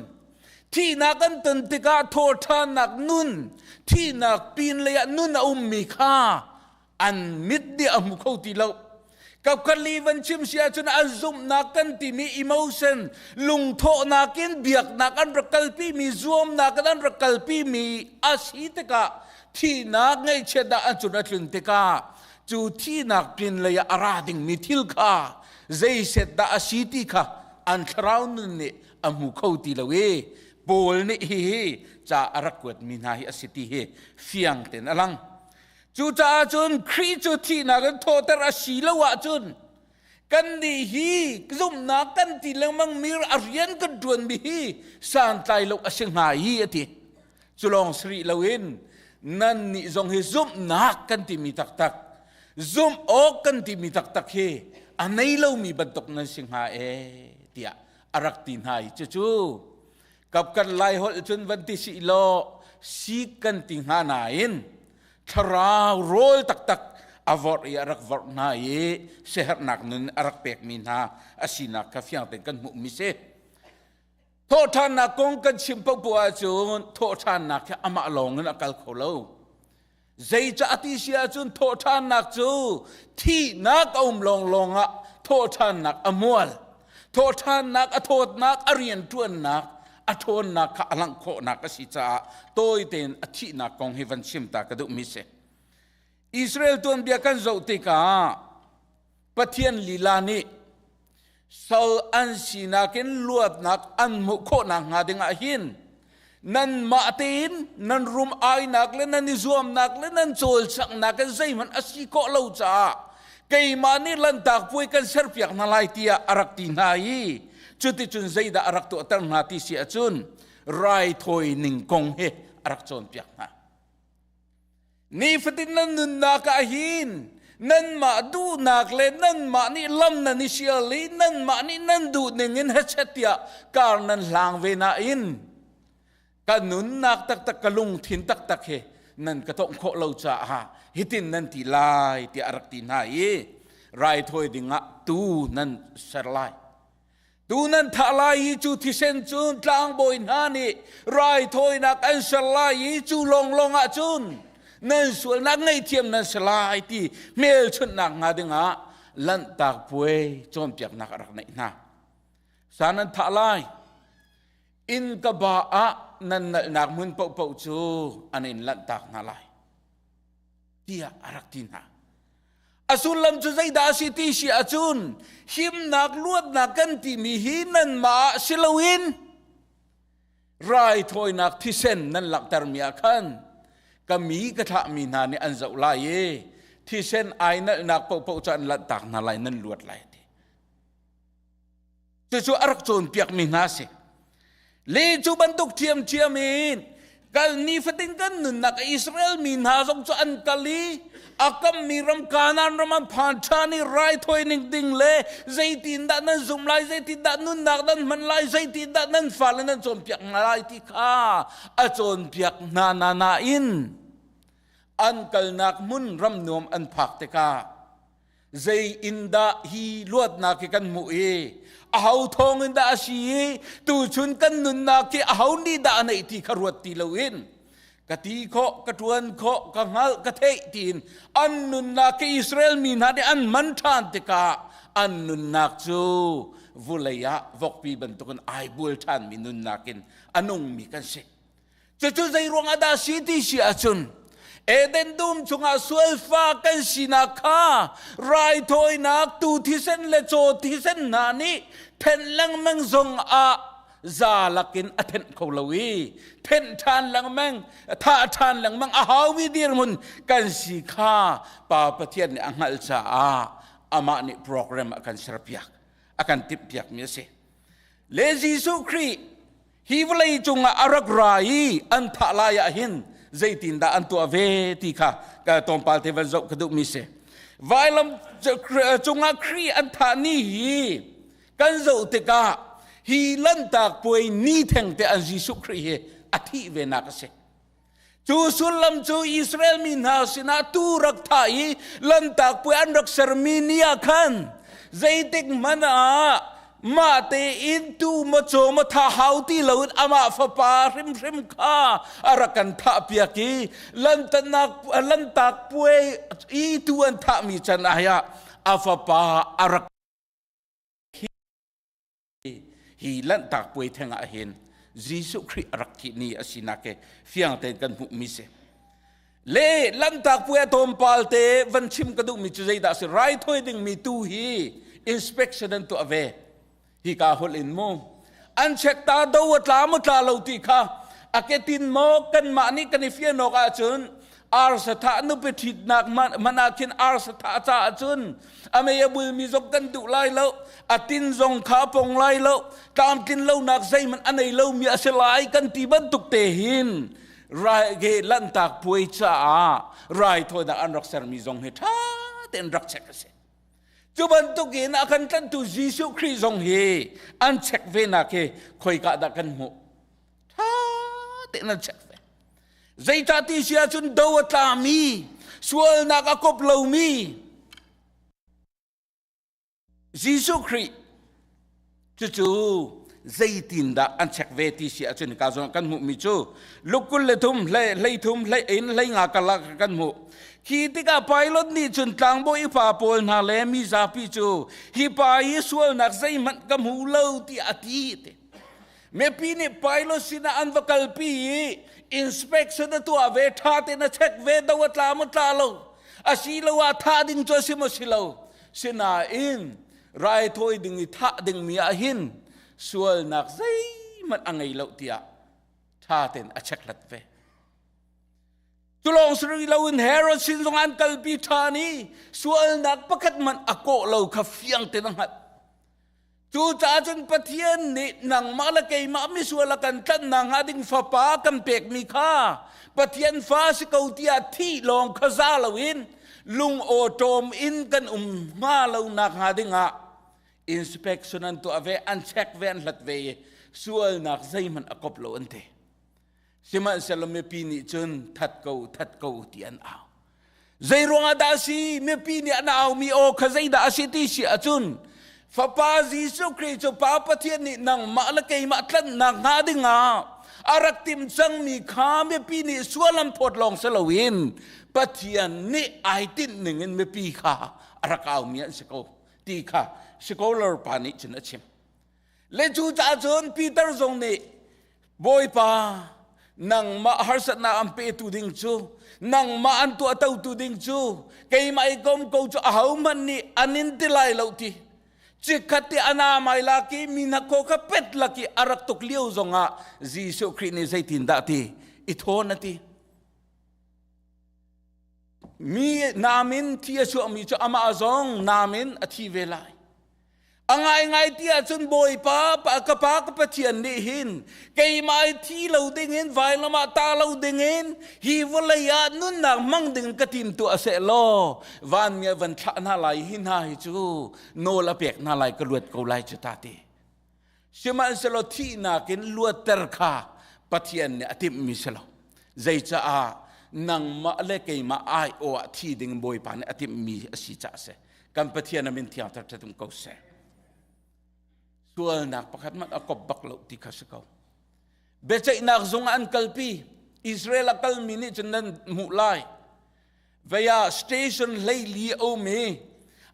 thihnak an ton tikah thawṭhannak nun, thihnak pin lei ah nun a ummi kha an mit nih a hmu kho ti lo. Kapkhat li van chim si ahcun an zumhnak kan timi emotion, lungthawhnak in biaknak an rak kalpimi, zuamnak in an rak kalpimi a si tikah thihnak ngaihchiatnak an cun a tlun tikah cu thihnak pin lei ah a ra dingmi thil kha zeiset dah a si ti kha an thlarau nun nih a hmu kho ti lo i Paul nih hihi ca a rak kuatmi hna hi a si ti hi fiang tein a lang. Cucaah cun Khrih cu thihnak in thawhter a si lo ahcun kannih hi zumhnak kan ti lengmang mi a rian kan ṭuanmi hi santlai lo a si hnga i a ti. Cu lawng si rih loin nannih zong hi zumhnak kan timi taktak, zumh awk kan timi taktak hi a nei lomi bantuk nan si hnga e tiah a rak ti hna i cucu kapkan lai holh cun van ti sih law sik kan ti hnga nain thlarau rawl taktak a vorh i a rak vorh hna i siaherhnak nun a rak pekmi hna a sinak kha fiang tein kan hmuhmi si. Thawhṭhannak kong kan chim paohpaoh ahcun thawhṭhannak hi amah lawng in a kal kho lo. Zeicah ti si ahcun thawhṭhannak cu thihnak a um lawnglawng ah thawhṭhannak a mual. Thawhṭhannak a thawtnak, a rianṭuannak, a ṭhawnnak kha a langh khawhnak a si caah tawi tein a thihnak kong hi van chim ta ka duhmi si. Israel tuanbia kan zoh tikah Pathian lila nih sal an sinak in luatnak an hmuh khawhnak hnga ding ah hin nanmah tein nan rum ainak le nan i zuamnak le nan cawlcanghnak in zeihmanh a si khawh lo caah keimah nih lantak puai kan serpiak hna lai tiah a rak ti hna i cuticun zeidah a rak tuahter hna ti si ahcun raithawi ning kong hi a rak cawnpiak hna. Nifatin nan nunnak ah hin nanmah duhnak le nanmah nih lam nan i sial i nanmah nih nan duh ning in hechet tiah kar nan hlang ve nain ka nunnak taktak ka lungthin taktak hi nan ka tongh khawh lo caah hitin nan ti lai tiah a rak ti hna i raithawi dingah tu nan ser lai. Tu nan thah lai i cu thisen cu tlangbawi hna nih raithawinak an ser lai i cu lawnglawng ah cun nan sualnak ngaihthiam nan si lai ti hmelchunhnak hnga dingah Lanhtak Puai cawnpiaknak a rak neih hna. Sa nan thah lai. Inn ka ba ah nan nalhnak hmun paohpaoh cu an in lanhtak hna lai. Tiah a rak ti hna. A sullam cu zeidah a si ti si ahcun himnak luatnak kan timi hi nanmah ah si loin raithawinak thisen nan langhtermi ah khan ka mi ka thlahmi hna nih an zoh lai i thisen ai nalhnak paohpaoh cu an lanhtak hna lai nan luat lai ti. Cucu a rak cawnpiakmi hna a si. Le cu bantuk ṭhiamṭhiam in kal nifatin kan nunnak Israel mi hna zong cu an kal i a kammi ram Kanaan ram an phan ṭhan i raithawi ning ding le zeitindah nan zumh lai, zeitindah nunnak nan hman lai, zeitindah nan fale nan cawnpiak hna lai ti kha a cawnpiak hna na nain an kalnak hmun ram nuam an phak tikah zei in dah hi luatnak hi kan hmuh i aho thawng in dah a si i tuchun kan nunnak hi aho nih dah a neih ti kha ruat ti loin ka ti khawh ka ṭuan khawh ka hngalh ka theih tiin an nunnak hi Israel mi hna nih an man ṭhan tikah an nunnak cu vulei ah vokpi bantukin ai bual ṭhanmi nunnak in a nungmi kan si. Cucu zei ruangah dah si ti si ahcun Eden dum chungah sualfa kan sinak kha raithawinak tu thisen le caw thisen hna nih then lengmang zong ah. Za lakin a thenh kho lo i thenh ṭhan lengmang, thah ṭhan lengmang a haumi dirhmun kan si kha Pa Pathian nih a hngalh caah amah nih program a kan serpiak, a kan timhpiakmi a si. Le Jesuh Khrih hi vawlei cungah a rak ra i an thah lai ah hin zeitindah an tuah ve ti kha ka tlawmpal te van zoh ka duhmi si. Vailam cungah Khrih an thah ni hi kan zoh tikah hi Lanhtak Puai ni thengte an Jesuh Khrih hi a thih ve nak a si. Cu sullam cu Israel mi hna sinah tu rak thah i Lanhtak Puai an rak sermi ni ah khan zeitik hmanh ah mah tein tu maw caw maw thah hau ti loin amah fapa hrimhrim kha a rak kan thah piak i Lanhtak Puai i tu an thahmi can ah a fapa a rak hi Lanhtak Puai theng ah hin Jesuh Khrih a rak thih ni a sinak he fiang tein kan hmuhmi si. Le Lanhtak Puai a tlawmpal te van chim ka duhmi cu zeidah si? Raithawi dingmi tu hi inspection an tuah ve. Hi ka holh in mu. An check ta do a tla maw tla lo ti kha a ketin maw kanmah nih kan i fian awk ahcun arsa thah nupi ṭhitnak man ah khin arsa thah caah cun a mei a bulmi zong kan duh lai lo, a tin zong kha a pong lai lo, tlamtlin lonak zeihmanh a nei lomi a si lai kan ti bantuk te hin rai ge Lanhtak Puai caah raithawinak an rak sermi zong hi ṭha tein rak check a si. Cu bantukin a kan tlanhtu Jesuh Khrih zong hi an check ve nak hi khoika dah kan hmuh? Ṭha tein an check ve. Zeicah ti si ahcun do a tlami, sualnak a kop lomi Jesuh Khrih cucu zeitindah an check ve ti si ahcun ka zawn kan hmuhmi cu Luke 23 hlei 3 hlei in 15 karlak kan hmuh. Khi tikah Pilate nih cun tlangbawi upa pawl hna le mi zapi cu hi pa hi sualnak zeihmanh ka hmu lo tiah a ti ti. Mipi nih pilot sinah an va kalpi i inspection a tuah ve, ṭha tein a check ve, do a tla maw tla lo, asiloah thah ding cu a si maw si lo. Sinain raithawi ding i thah dingmi ah hin sualnak zeihmanh a ngei lo tiah ṭha tein a chekhlat ve. Cu lawng si rih loin Herod sin zong an kalpi ṭhan i sualnak pakhat hmanh a kawh lo kha fiang tein a hngalh. Cucaah cun Pathian nih nangmah le keimah misual a kan tlanhnak hnga ding fapa kan pekmi kha Pathian fa si ko tiah thih lawng kha za loin lung awṭawm in kan um hnga lo nak hnga dingah inspection an tuah ve, an check ve, an hlat ve i sualnak zeihmanh a kop lo an ti. Sihmanhsehlaw mipi nih cun that ko, that ko ti an au. Zei ruangah dah a si? Mipi nih an aumi aw kha zeidah a si ti si ahcun Fapa Jesuh Khrih cu Pa Pathian nih nangmah le keimah tlanhnak hnga dingah a rak timh cangmi kha mipi nih sual an phawt lawng si loin Pathian nih ai tinh ningin mipi kha a rak aumi an si ko ti kha scholar pa nih cun a chim. Le cu caah cun Peter zong nih Bawipa, nangmah harsatnak an petu ding cu, nangmah an tuahtotu ding cu, keimah i kom ko cu ahohmanh nih an in ti lai lo ti. Chikkhat te ana mai lak i mi hna kho kha pet lak i a rak tuk lio zongah Jesuh Khrih nih zeitindah ti i thawn a ti. Mi naam in thi a chuahmi cu amah zong naam in a thi ve lai. A ngaingai ti ahcun Bawipa ka Pa ka Pathian nih hin keimah i thi lo dingin vailam ah ta lo dingin hi vawlei ah nunnak hmang ding ka tim tuah seh law vanmi a van thlah hna lai, hi hna hi cu nawl a pek hna lai, ka luat ko lai cu ta ti. Sihmanhsehlaw thihnak in luatter kha Pathian nih a timhmi si lo. Zeicaah nangmah le keimah aiawh ah thi ding Bawipa nih a timhmi a si caah a si. Kan Pathian a min thiang ṭhat um ko seh. Sualnak pakhat hmanh a kop bak lo ti kha si ko. Biaceihnak zung ah an kalpi. Israel a kalmi nih cun nan hmuh lai. Vei ah station 14 a um i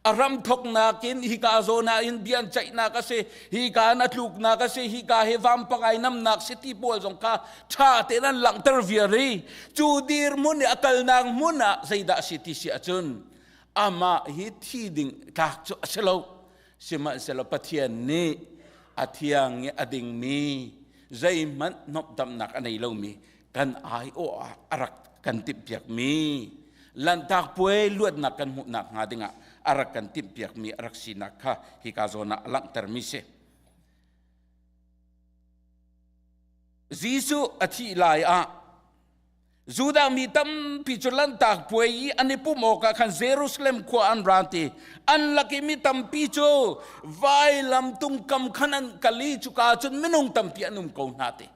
a ram thoknak in hika zawn ah hin bia an ceihnak a si, hika in a tluknak a si, hika hi vampang ai namnak si ti pawl zong kha ṭha tein an langhter viar i cu dirhmun i a kalnak hmun ah zeidah a si ti si ahcun amah hi thi ding tlak cu a si lo. Sihmanhsehlaw Pathian nih A thiang i a dingmi zeihmanh hnawmhtamnak a nei lomi kan aiawh ah a rak kan timhpiakmi Lanhtak puai luatnak kan hmuhnak hnga dingah a rak kan timhpiakmi a rak sinak kha hika zawn ah a langhtermi si. Jesuh a thih lai ah Judah mi tampi cu Lanhtak puai i an i pumh awkah khan Jerusalem khua an ra ti. An lak i mi tampi cu vailam tung kam khan an kal i cuka cun minung tampi an um ko hna ti.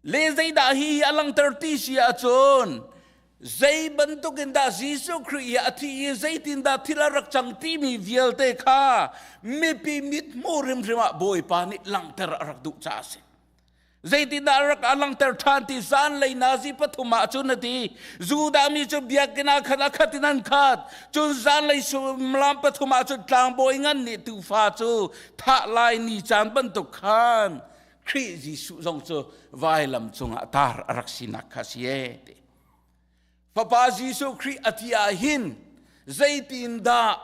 Le zeidah hi a langhter ti si ahcun zei bantuk in dah Jesuh Khrih hi a thi i zeitindah thil a rak cang timi vialte kha mipi mithmuh hrimhrim ah Bawipa nih langhter a rak duh caah a si. Zeitindah rak a langhter ṭhan ti zanlei nazi pathum ah cun a ti. Judah mi cu biakinn ah khan a khat in an khat. Cun zanlei suimilam pathum ah cun tlangbawi ngan nih tuufa cu thah lai ni caan bantuk khan Khrih Jesuh zong cu vailam cungah tar a rak sinak kha si e ti. Fapa Jesuh Khrih a ti ah hin zeitindah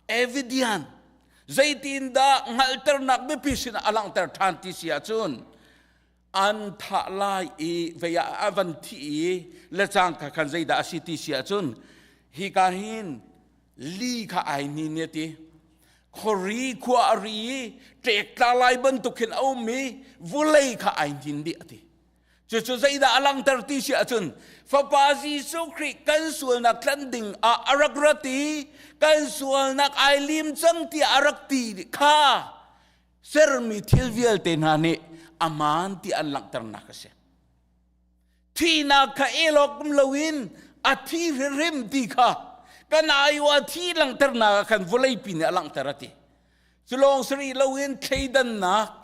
evidian zeitindah hngalhternak biapi sin a langhter ṭhan ti si ahcun an thah lai i vei ah a van thi i le cangka khan zeidah a si ti si ahcun hika hin li kha ai ni ne ti khori khua a ri i ṭek tla lai bantuk khin a um i vulei kha ai hnin dih a ti. Cucu zeidah a langhter ti si ahcun Fapa Jesuh Khrih kan sualnak tlanh ding ah a rak rat i kan sualnak ai lim cang tiah a rak ti kha sermi thil vialte hna nih amaan ti an langhternak a si. Thihnak kha elawk um loin a thi hrimhrim ti kha kan aiawh a thi langhternak ah khan vawleipi nih a langhter a ti. Culawng sari loin thleidannak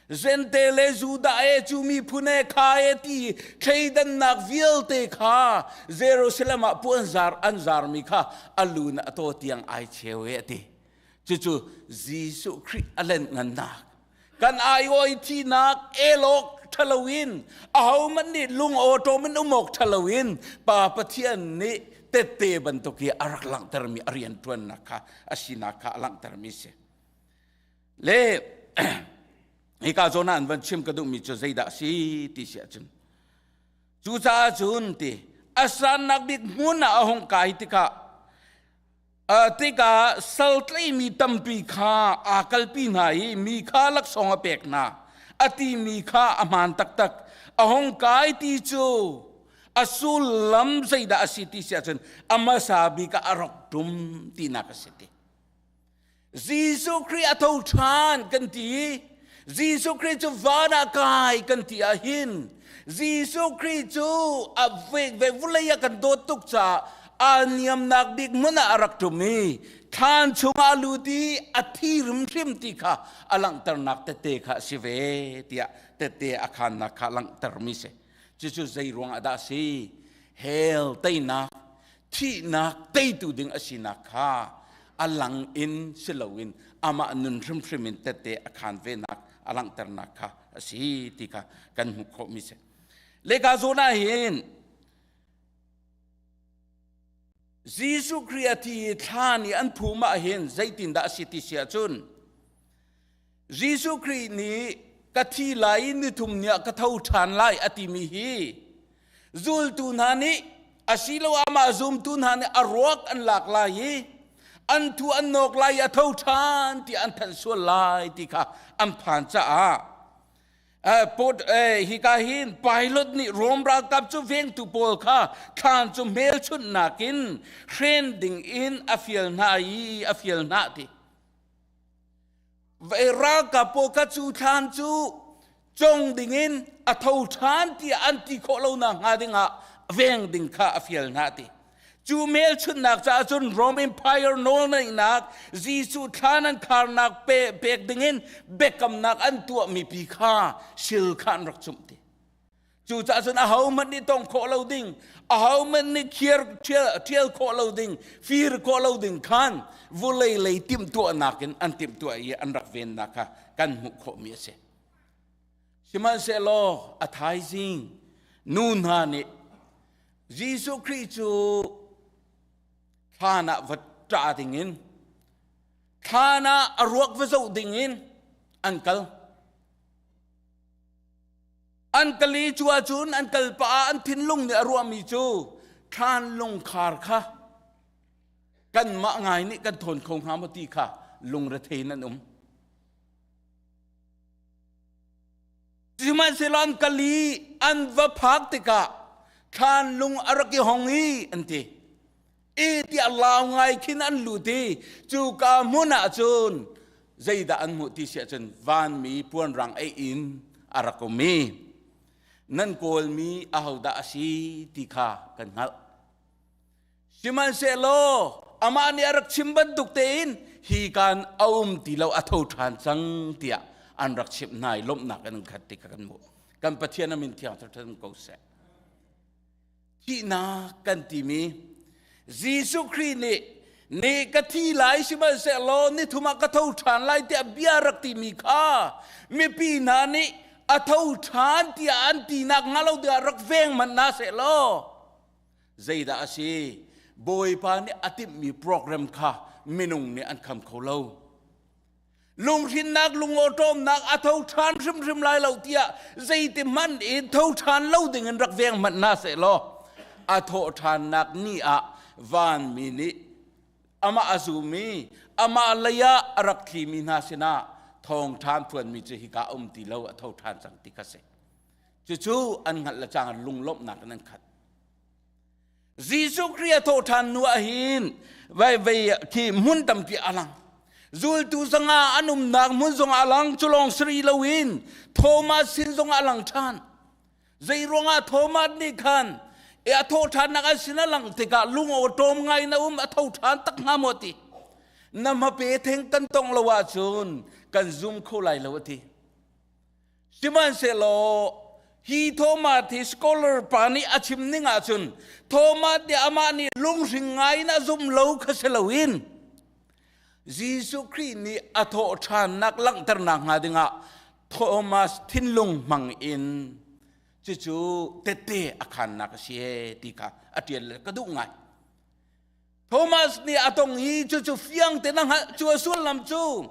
Zente le Judah e cu miphun e kha e ti thleidannak vialte kha Jerusalem ah puanzar an zarmi kha a lu na a taw tiang ai cheu e a ti. Cucu Jesuh Khrih a len ngannak kan aiawi thinak elawk ṭhalo in ahohmanh nih lung awṭawm in um awk ṭhalo in Pa Pathian nih tette bantuk i a rak langhtermi a rianṭuannak kha a sinak kha a langhtermi si. Le hika zawn ah an van chim ka duhmi cu zeidah a si ti si ahcun cucaah cun ti a sannak bik hmun ah a hung kai tikah tikah sal tleimi tampi kha aa kalpi hna i mi kha laksawng a pek hna a timi kha a hmaan taktak a hung kai ti cu a sullam zeidah a si ti si ahcun a hmasa bik ah a rak ṭum tinak a si ti. Jesuh Khrih a tho ṭhan kan ti. Jesuh Khrih cu van ah kai kan ti ah hin Jesuh Khrih cu a ve ve vulei a kan dawt tuk caah aa niamnak bik hmun ah a rak ṭum i thlan chungah a lut i a thi hrimhrim ti kha a langhternak tette kha a si ve tiah tette a khannak kha langhtermi si. Cucu zei ruang ah dah a si? Hell teinak, thihnak teitu ding a sinak kha a lang in si loin amah nun hrimhrim in tette a khan venak a langhternak kha a si ti kha kan hmuh khawhmi si. Leka zawn ah hin Jesuh Khrih a thi i thlan i an phum ah hin zeitindah a si ti si ahcun Jesuh Khrih nih ka thi lai i nithum ni ah ka tho ṭhan lai a timi hi zultu hna nih asiloah amah zumtu hna nih a ruak an lak lai i an thu an nawk lai i a tho ṭhan ti an thanh sual lai ti kha an phan caah hika hin pilot nih Rom ralkap cu vengtu pawl kha thlan cu hmelchunhnak in hren ding in a fial hna i a fial hna ti. Ralkap pawl kha cu thlan cu cong dingin a tho ṭhan tiah an ti khawh lonak hnga dingah veng ding kha a fial hna ti. Cu hmelchunhnak caah cun Rome Empire nawlngeihnak Jesuh thlan an kharnak pe, pek dingin biakamnak an tuahmi pi kha sil kha an rak cumh ti. Cucaah cun ahohmanh nih tong khawh lo ding, ahohmanh nih khiar ṭhial khawh lo ding, fir khawh lo ding khan vulei lei timhtuahnak in an timhtuah i an rak vennak kha kan hmuh khawhmi a si. Sihmanhsehlaw a thaizing nu hna nih Jesuh Khrih cu thlan ah va ṭah dingin, thlan ah a ruak va zoh dingin. An kal. An kali cu ahcun an kal pah ah an thinlung nih a ruahmi cu thlan lungkhar kha kanmah ngai nih kan thawn kho hnga maw ti kha lungrethei in an um. Sihmanhsehlaw an kal i an va phak tikah thlan lung a rak i hong i an ti. E tiah lau ngai khin an lut i cuka hmun ah cun zeidah an hmuh ti si ahcun vanmi puanrang ei in a rak um i nan kawlmi ahodah a si ti kha kan hngalh. Sihmanhsehlaw amah nih a rak chim bantuk tein hi kaan a um ti lo a tho ṭhan cang tiah an rak chimh hna i lawmhnak in an khat ti kha kan hmuh. Kan Pathian a min thiang ṭhan ko seh. Thihnak kan timi Jesuh Khrih nih ni ka thi lai sihmanhsehlaw ni thum ah ka tho ṭhan lai tiah bia rak timi kha mipi hna nih a tho ṭhan tiah an tinak hnga lo tiah rak veng hmanh hna seh law Zeidah a si? Bawipa nih a timhmi program kha minung nih an kham kho lo. Lunghrinnak, lungawṭawmnak a tho ṭhan hrimhrim lai lo tiah zeiti hmanh in tho ṭhan lo ding in rak veng hmanh hna seh law a thawh ṭhannak ni ah vanmi nih amah a zumi amah lei ah a rak thlimi hna sinah thawngṭha phuanmi cu hika um ti lo a tho ṭhan cang ti kha si. Cucu an hngalh le cang lunglawmhnak in an khat. Jesuh Khrih a thawhṭhan hnu ah hin vai vai khi hmun tampi a lang. Zultu zanga an umnak hmun zong a lang cu lawng siri loin Thomas sin zong a lang ṭhan. Zei ruangah Thomas nih khan e a thawhṭhannak an sin a lang tikah lung awṭawm ngai na um a tho ṭhan tak hnga maw ti. Na hmape theng kan tong lo ahcun kan zum kho lai lo a ti. Sihmanhsehlaw hi Thomas hi scholar pa nih a chim ning ahcun Thomas nih amah nih lunghring ngai in a zum lo kha si loin Jesuh Khrih nih a thawh ṭhannak langhternak hnga dingah Thomas thinlung hmang in cucu tette a khannak a si ti kha a ṭial le ka duh ngai. Thomas nih a tong i cucu fiang tein a hngalh cu a sullam cu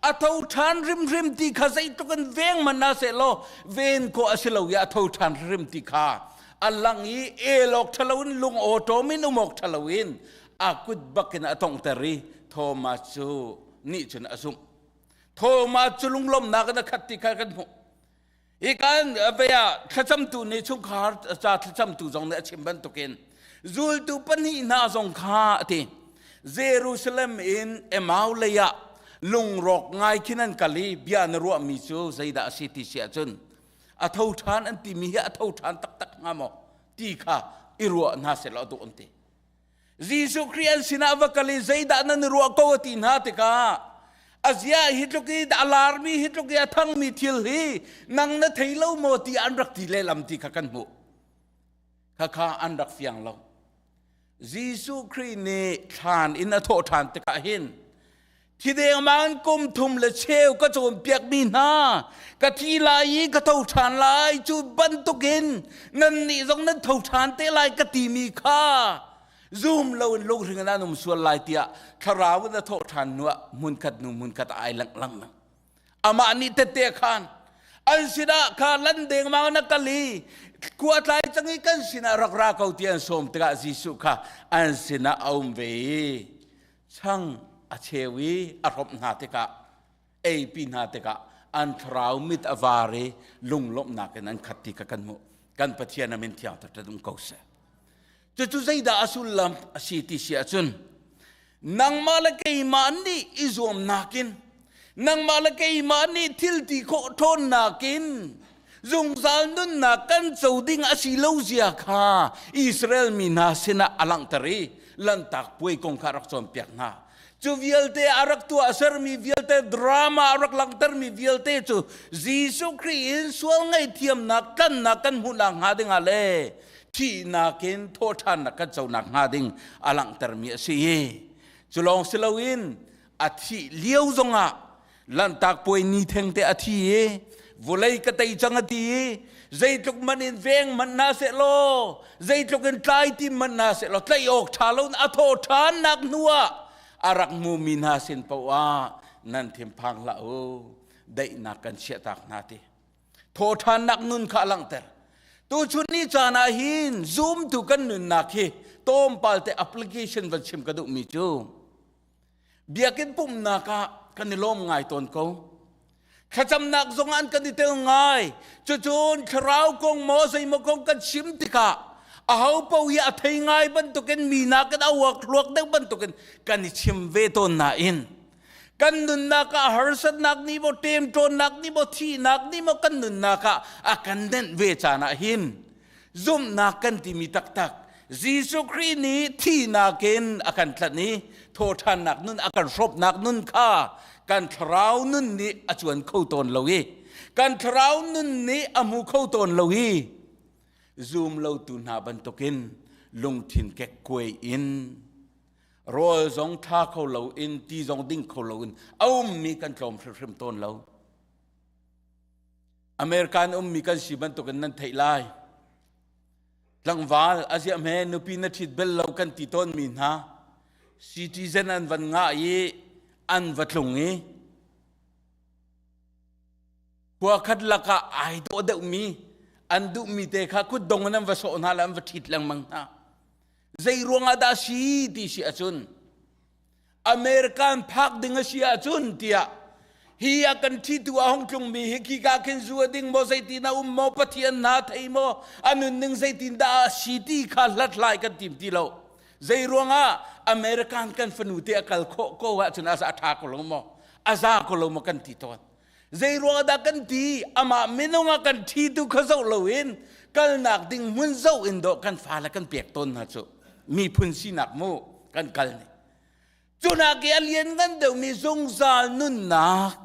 a tho ṭhan hrimhrim ti kha zeitluk in veng hmanh hna seh law ven khawh a si lo i a tho ṭhan hrimhrim ti kha a lang i el awk ṭha loin lung awṭawm in um awk ṭha loin a kut bakin a tonghter i Thomas cu nih cun a zumh. Thomas cu lunglawmhnak in a khat ti kha kan hmuh. Hi kan vei ah thlacamtu nih chungkhar ca thlacamtu zong nih a chim bantukin zultu pahnih hna zong kha a ti. Jerusalem in Emau lei ah lungrawk ngai khin an kal i bia na ruahmi cu zeidah a si ti si ahcun a tho ṭhan an timi hi a tho ṭhan taktak hnga maw ti kha i ruah hna sehlaw a duh an ti. Jesuh Khrih an sinah va kal i zeidah nan i ruah ko a ti hna tikah a zia hi tluk i a larmi hi tluk i a thangmi thil hi nang na thei lo maw ti an rak ti lehlam ti kha kan hmuh. Khakha an rak fiang lo. Jesuh Khrih nih thlan in a thawh ṭhan tikah hin Thi dengmang kum thum le cheu ka cawnpiakmi hna ka thi lai i ka tho ṭhan lai cu bantukin nannih zong nan tho ṭhan te lai ka timi kha zum loin lunghring in an um sual lai tiah thlarau in a thawh ṭhan hnuah hmunkhat hnu hmunkhat ai lenglang amah nih tette khan an sinah kha lan dengmang na kal i khua tlai cang i kan sinah rak ra ko ti an sawm tikah Jesuh kha an sinah a um ve i chang a cheu i a hrawmh hna tikah eipi hna tikah an thlarau mit a var i lunglawmhnak in an khat ti kha kan hmuh kan Pathian a min thiang taktak um ko seh cucu zeidah a sullam a si ti si ahcun nangmah le keimah nih i zuamnak in nangmah le keimah nih thil ti khawh ṭhawnnak in zungzal nunnak kan co ding a si lo zia kha Israel mi hna sinah a langhter i Lanhtak puai kong kha a rak cawnpiak hna. Cu vialte a rak tuah sermi vialte drama a rak langhtermi vialte cu Jesuh Khrih in sual ngaihthiamnak tlannak kan hmuhnak hnga ding ah le thihnak in thawhṭhannak kan conak hnga ding a langhtermi a si i cu lawng si loin a thih lio zongah Lanhtak puai ni thengte a thi i vulei ka tei cang a ti i zeitluk man in veng manh hna seh law zeitluk in tlai tim manh hna seh law tlaih awk ṭha lo a thaw ṭhannak hnu ah a rak hmumi hna sin paoh ah nan thinphang hlah u. Daihnak kan chiahtak hna ti. Thawṭhannak nun kha a langhter. Tuchun ni caan ah hin zumtu kan nunnak hi tlawmpal te application van chim ka duhmi cu biakinn pumhnak ah kan i lawm ngai tawn ko. Thlacamnak zong an kan i tel ngai. Cucun thlarau kong maw zeimaw kong kan chim tikah aho paoh hi a thei ngai bantukin mi nakin a uak hluak deuh bantukin kan i chim ve tawn nain kan nunnak ah harsatnak nih maw ṭemṭawnnak nih maw thihnak nih maw kan nunnak ah a kan nenh ve caan ah hin zumhnak kan timi taktak Jesuh Khrih nih thihnak in a kan tlanh i thawhṭhannak nun a kan hrawpnak nun kha kan thlarau nun nih a cuan kho tawn lo i kan thlarau nun nih a hmu kho tawn lo i zum lotu hna bantukin lungthin kekkuai in rawl zong ṭha kho loin ti zong ding kho loin a ummi kan tlawm hrimhrim tawn lo. American ummi kan si bantukin nan theih lai. Tlangval a ziah hme nupi na ṭhit bel lo kan ti tawnmi hna citizen an van ngah i an va tlung i khua khat lakah ai dawh deuhmi an duhmi te kha kutdong in an va sawh hna le an va ṭhit lengmang hna. Zei ruangah dah si ti si ahcun American phak ding a si ahcun tiah hi a kan ṭhitu a hung tlungmi hi khika khin zu a ding maw zeitin a um maw Pathian hna thei maw a nunning zeitin dah a si ti kha hlathlai kan tim ti lo. Zei ruangah American kan fanu te a kal khawh ko ahcun a za ṭha ko lo maw a za ko lo maw kan ti tawn. Zei ruangah dah kan ti? Amah minung ah kan ṭhitu kha zoh loin kalnak ding hmun zoh in dawh kan fale kan pek tawn hna cu miphun sinak mu kan kal ni. Cunak i a lianngan deuhmi zungzal nunnak,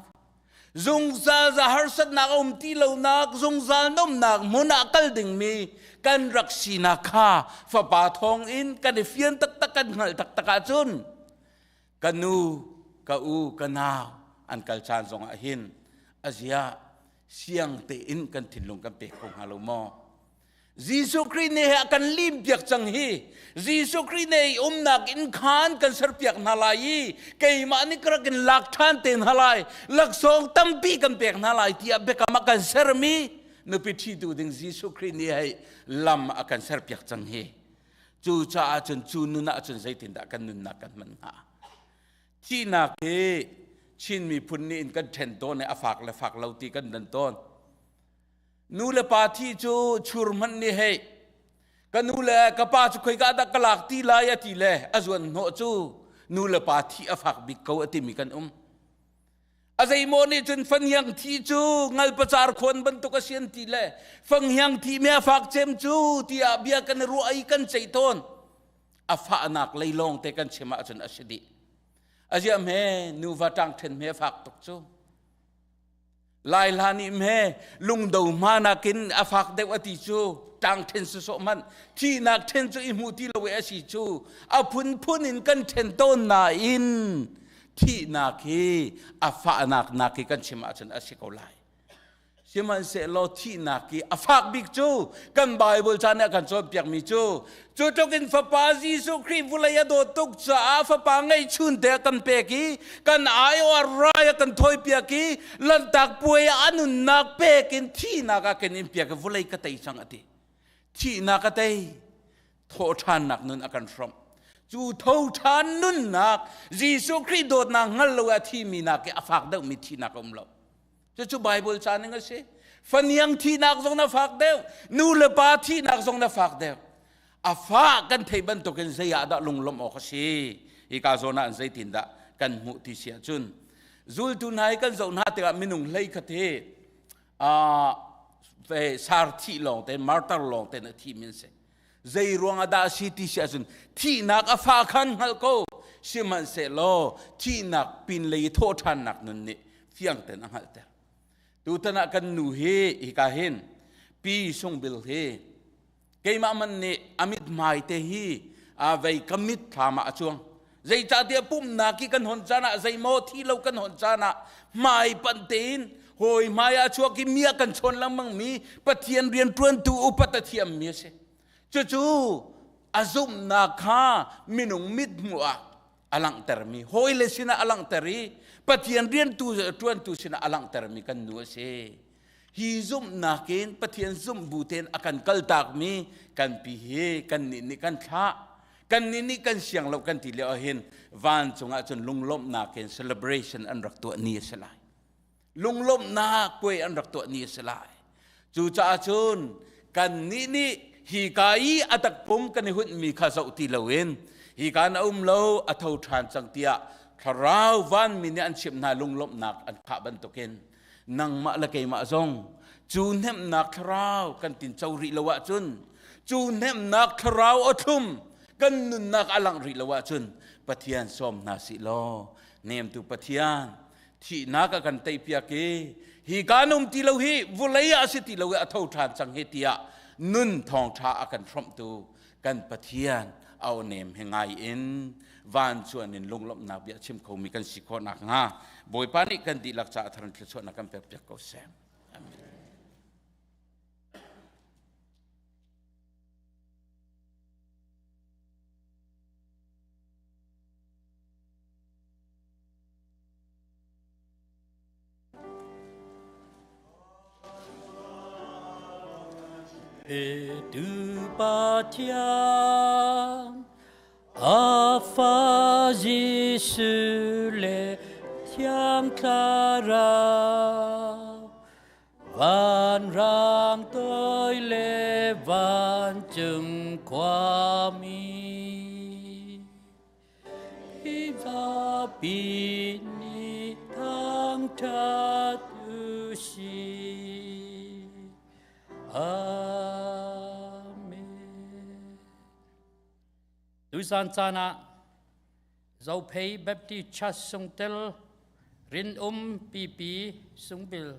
zungzal za harsatnak a um ti lonak, zungzal nomnak hmun ah kal dingmi kan rak sinak kha fapa thawng in kan i fian taktak kan hngalh taktak ahcun ka nu ka u ka nau an kal caan zongah hin a zia siang tein kan thinlung kan pek kho hnga lo maw? Jesuh Khrih nih a kan lim piak cang hi. Jesuh Khrih nih umnak inn khan kan serpiak hna lai i keimah nih ka rak in lak ṭhan te hna lai, laksawng tampi kan pek hna lai tiah biakam a kan sermi nupi ṭhitu ding Jesuh Khrih nih hei lam a kan serpiak cang hi. Cucaah cun cu nun ah cun zeitindah kan nunnak kan hman hnga? Thihnak hi Chin miphun nih in kan ṭhen tawn i a fak le fak lo ti kan dan tawn. Nu le pa thi cu chur hmanh nih hei ka nu le ka pa cu khoika dah ka lak ti lai a ti le a zuan hnawh cu nu le pa thi a fak bik ko a timi kan um. A zeimaw nih cun fanghiang thi cu ngalpacar khuan bantuk a si an ti le fanghiang thi me a fak cem cu tiah bia kan i ruah i kan ceih tawn. A fahnak lei lawng te kan chim ahcun a si dih. A ziah hme nuva ṭang ṭhen hme a fak tuk cu. Lai hla nih hme lungdo hma nakin a fak deuh a ti cu ṭang ṭhen sawsawh hmanh thihnak ṭhen cu i hmu ti lo i a si cu a phunphun in kan ṭhen tawn nain Thihnak hi a fahnak nak hi kan chim ahcun a si ko lai. Sihmanhsehlaw thihnak hi a fak bik cu kan Bible ca nih a kan cawnpiakmi cu cu tluk in Fapa Jesuh Khrih vulei a dawt tuk caah Fapa ngeihchun te a kan pek i kan aiawh a rai a kan thawipiak i Lanhtak puai ah a nunnak pek in thihnak ah kan in piak i vulei ka tei cang a ti. Thihnak a tei. Thawhṭhannak nun a kan hrawmh. Cu thoṭhan nunnak Jesuh Khrih dawtnak hngal lo a thimi nak i a fak deuhmi thihnak a um lo. Cucu Bible ca ning a si. Faniang thihnak zong na fak deuh, nu le pa thihnak zong na fak deuh. A fah kan theih bantukin zei ah dah lunglawmh awk a si? Hika zawn ah zeitindah kan hmuh ti si ahcun zultu hna hi kan zoh hna tikah minung hlei khat hi sar thih lawng te martar lawng te na thi min si zei ruang ah dah si ti si ahcun thihnak a fa khan hngalh ko sihmanhsehlaw thihnak pin lei thawh ṭhannak nun nih fiang ten a hngalhter. Tutan ah kan nu hi hika hin Pi Sungbil hi keimah man nih a mithmai te hi a vei ka mit thlam ah a cuang. Zeicahtiah pumhnak hi kan hon caan ah zeimaw thi lo kan hon caan ah hmai panh tein hawi hmai ah chuak i mi a kan chawn lengmang mi Pathian rianṭuantu upat a thiammi a si. Cucu a zumhnak kha minung mit hmuh ah a a langhtermi hawile sinah a langhter i Pathian riantu ṭuantu sinah a langhtermi kan nu a si. Hi zumhnak in Pathian zumh bu tein a kan kaltakmi kan pi hi kannih nih kan thlah. Kannih nih kan siang lo kan ti lio ahhin vancung ah cun lunglawmhnak in celebration an rak tuah ni a si lai. Lunglawmhnak puai an rak tuah ni a si lai. Cucaah cun kannih nih hi ka i a takpum kan i hunhmi kha zoh ti loin hi ka na um lo a tho ṭhan cang tiah thlarau vanmi nih an chimh hna lunglawmhnak an khah bantukin nangmah le keimah zong cu hnemhnak thlarau kan tinco rih lo ahcun cu hnemhnak thlarau a thlum kan nunnak a langh rih lo ahcun Pathian sawm hna sih law nemtu Pathian thihnak a kan teipiak i hi ka num ti lo hi vulei ah a si ti lo i a tho ṭhan cang hi tiah nun thawngṭha a kan hrawmhtu kan Pathian au nem he ngai in van chuan in lunglawmhnak bia chim khomi kan si khawh nakhnga Bawipa nih kan dihlak caah tharan thluachuahnak kan pekpiak ko seh. Amen. Tu Pathian a fa Jesuh le Thiang Thlarau vanrang toi le vancung khuami Hi zapi nih thangṭhat u sih. Amen. Tuzan caan ah Zophei Baptist Church sungtel rinum pipi sungbil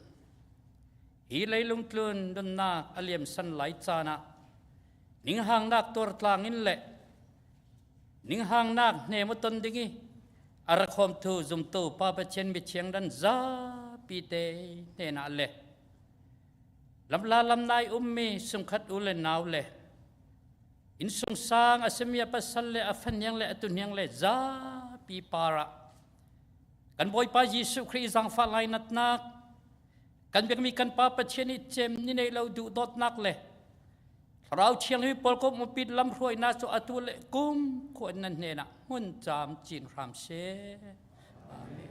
hi leilung tlun nunnak a liam san lai caan ah ninghangnak tuartlang in le Ninghangnak hne mu ton ding i a ra khawmtu zumtu Pa Pathian mithiang dan zapi te hnenah le lamla lamnai ummi sungkhat u le nau le inn sungsang a simi a pasal le a faniang le a tuhniang le zapi par ah kan Bawipa Jesuh Khrih zaangfah lainatnak kan biakmi kan Pa Pathian i cem ni nei lo duh dawtnak le Thlarau Thianghlim pawl kum upit lamhruainak cu atu le kum khua nan hnenah hmun caam cin hram seh. Amen.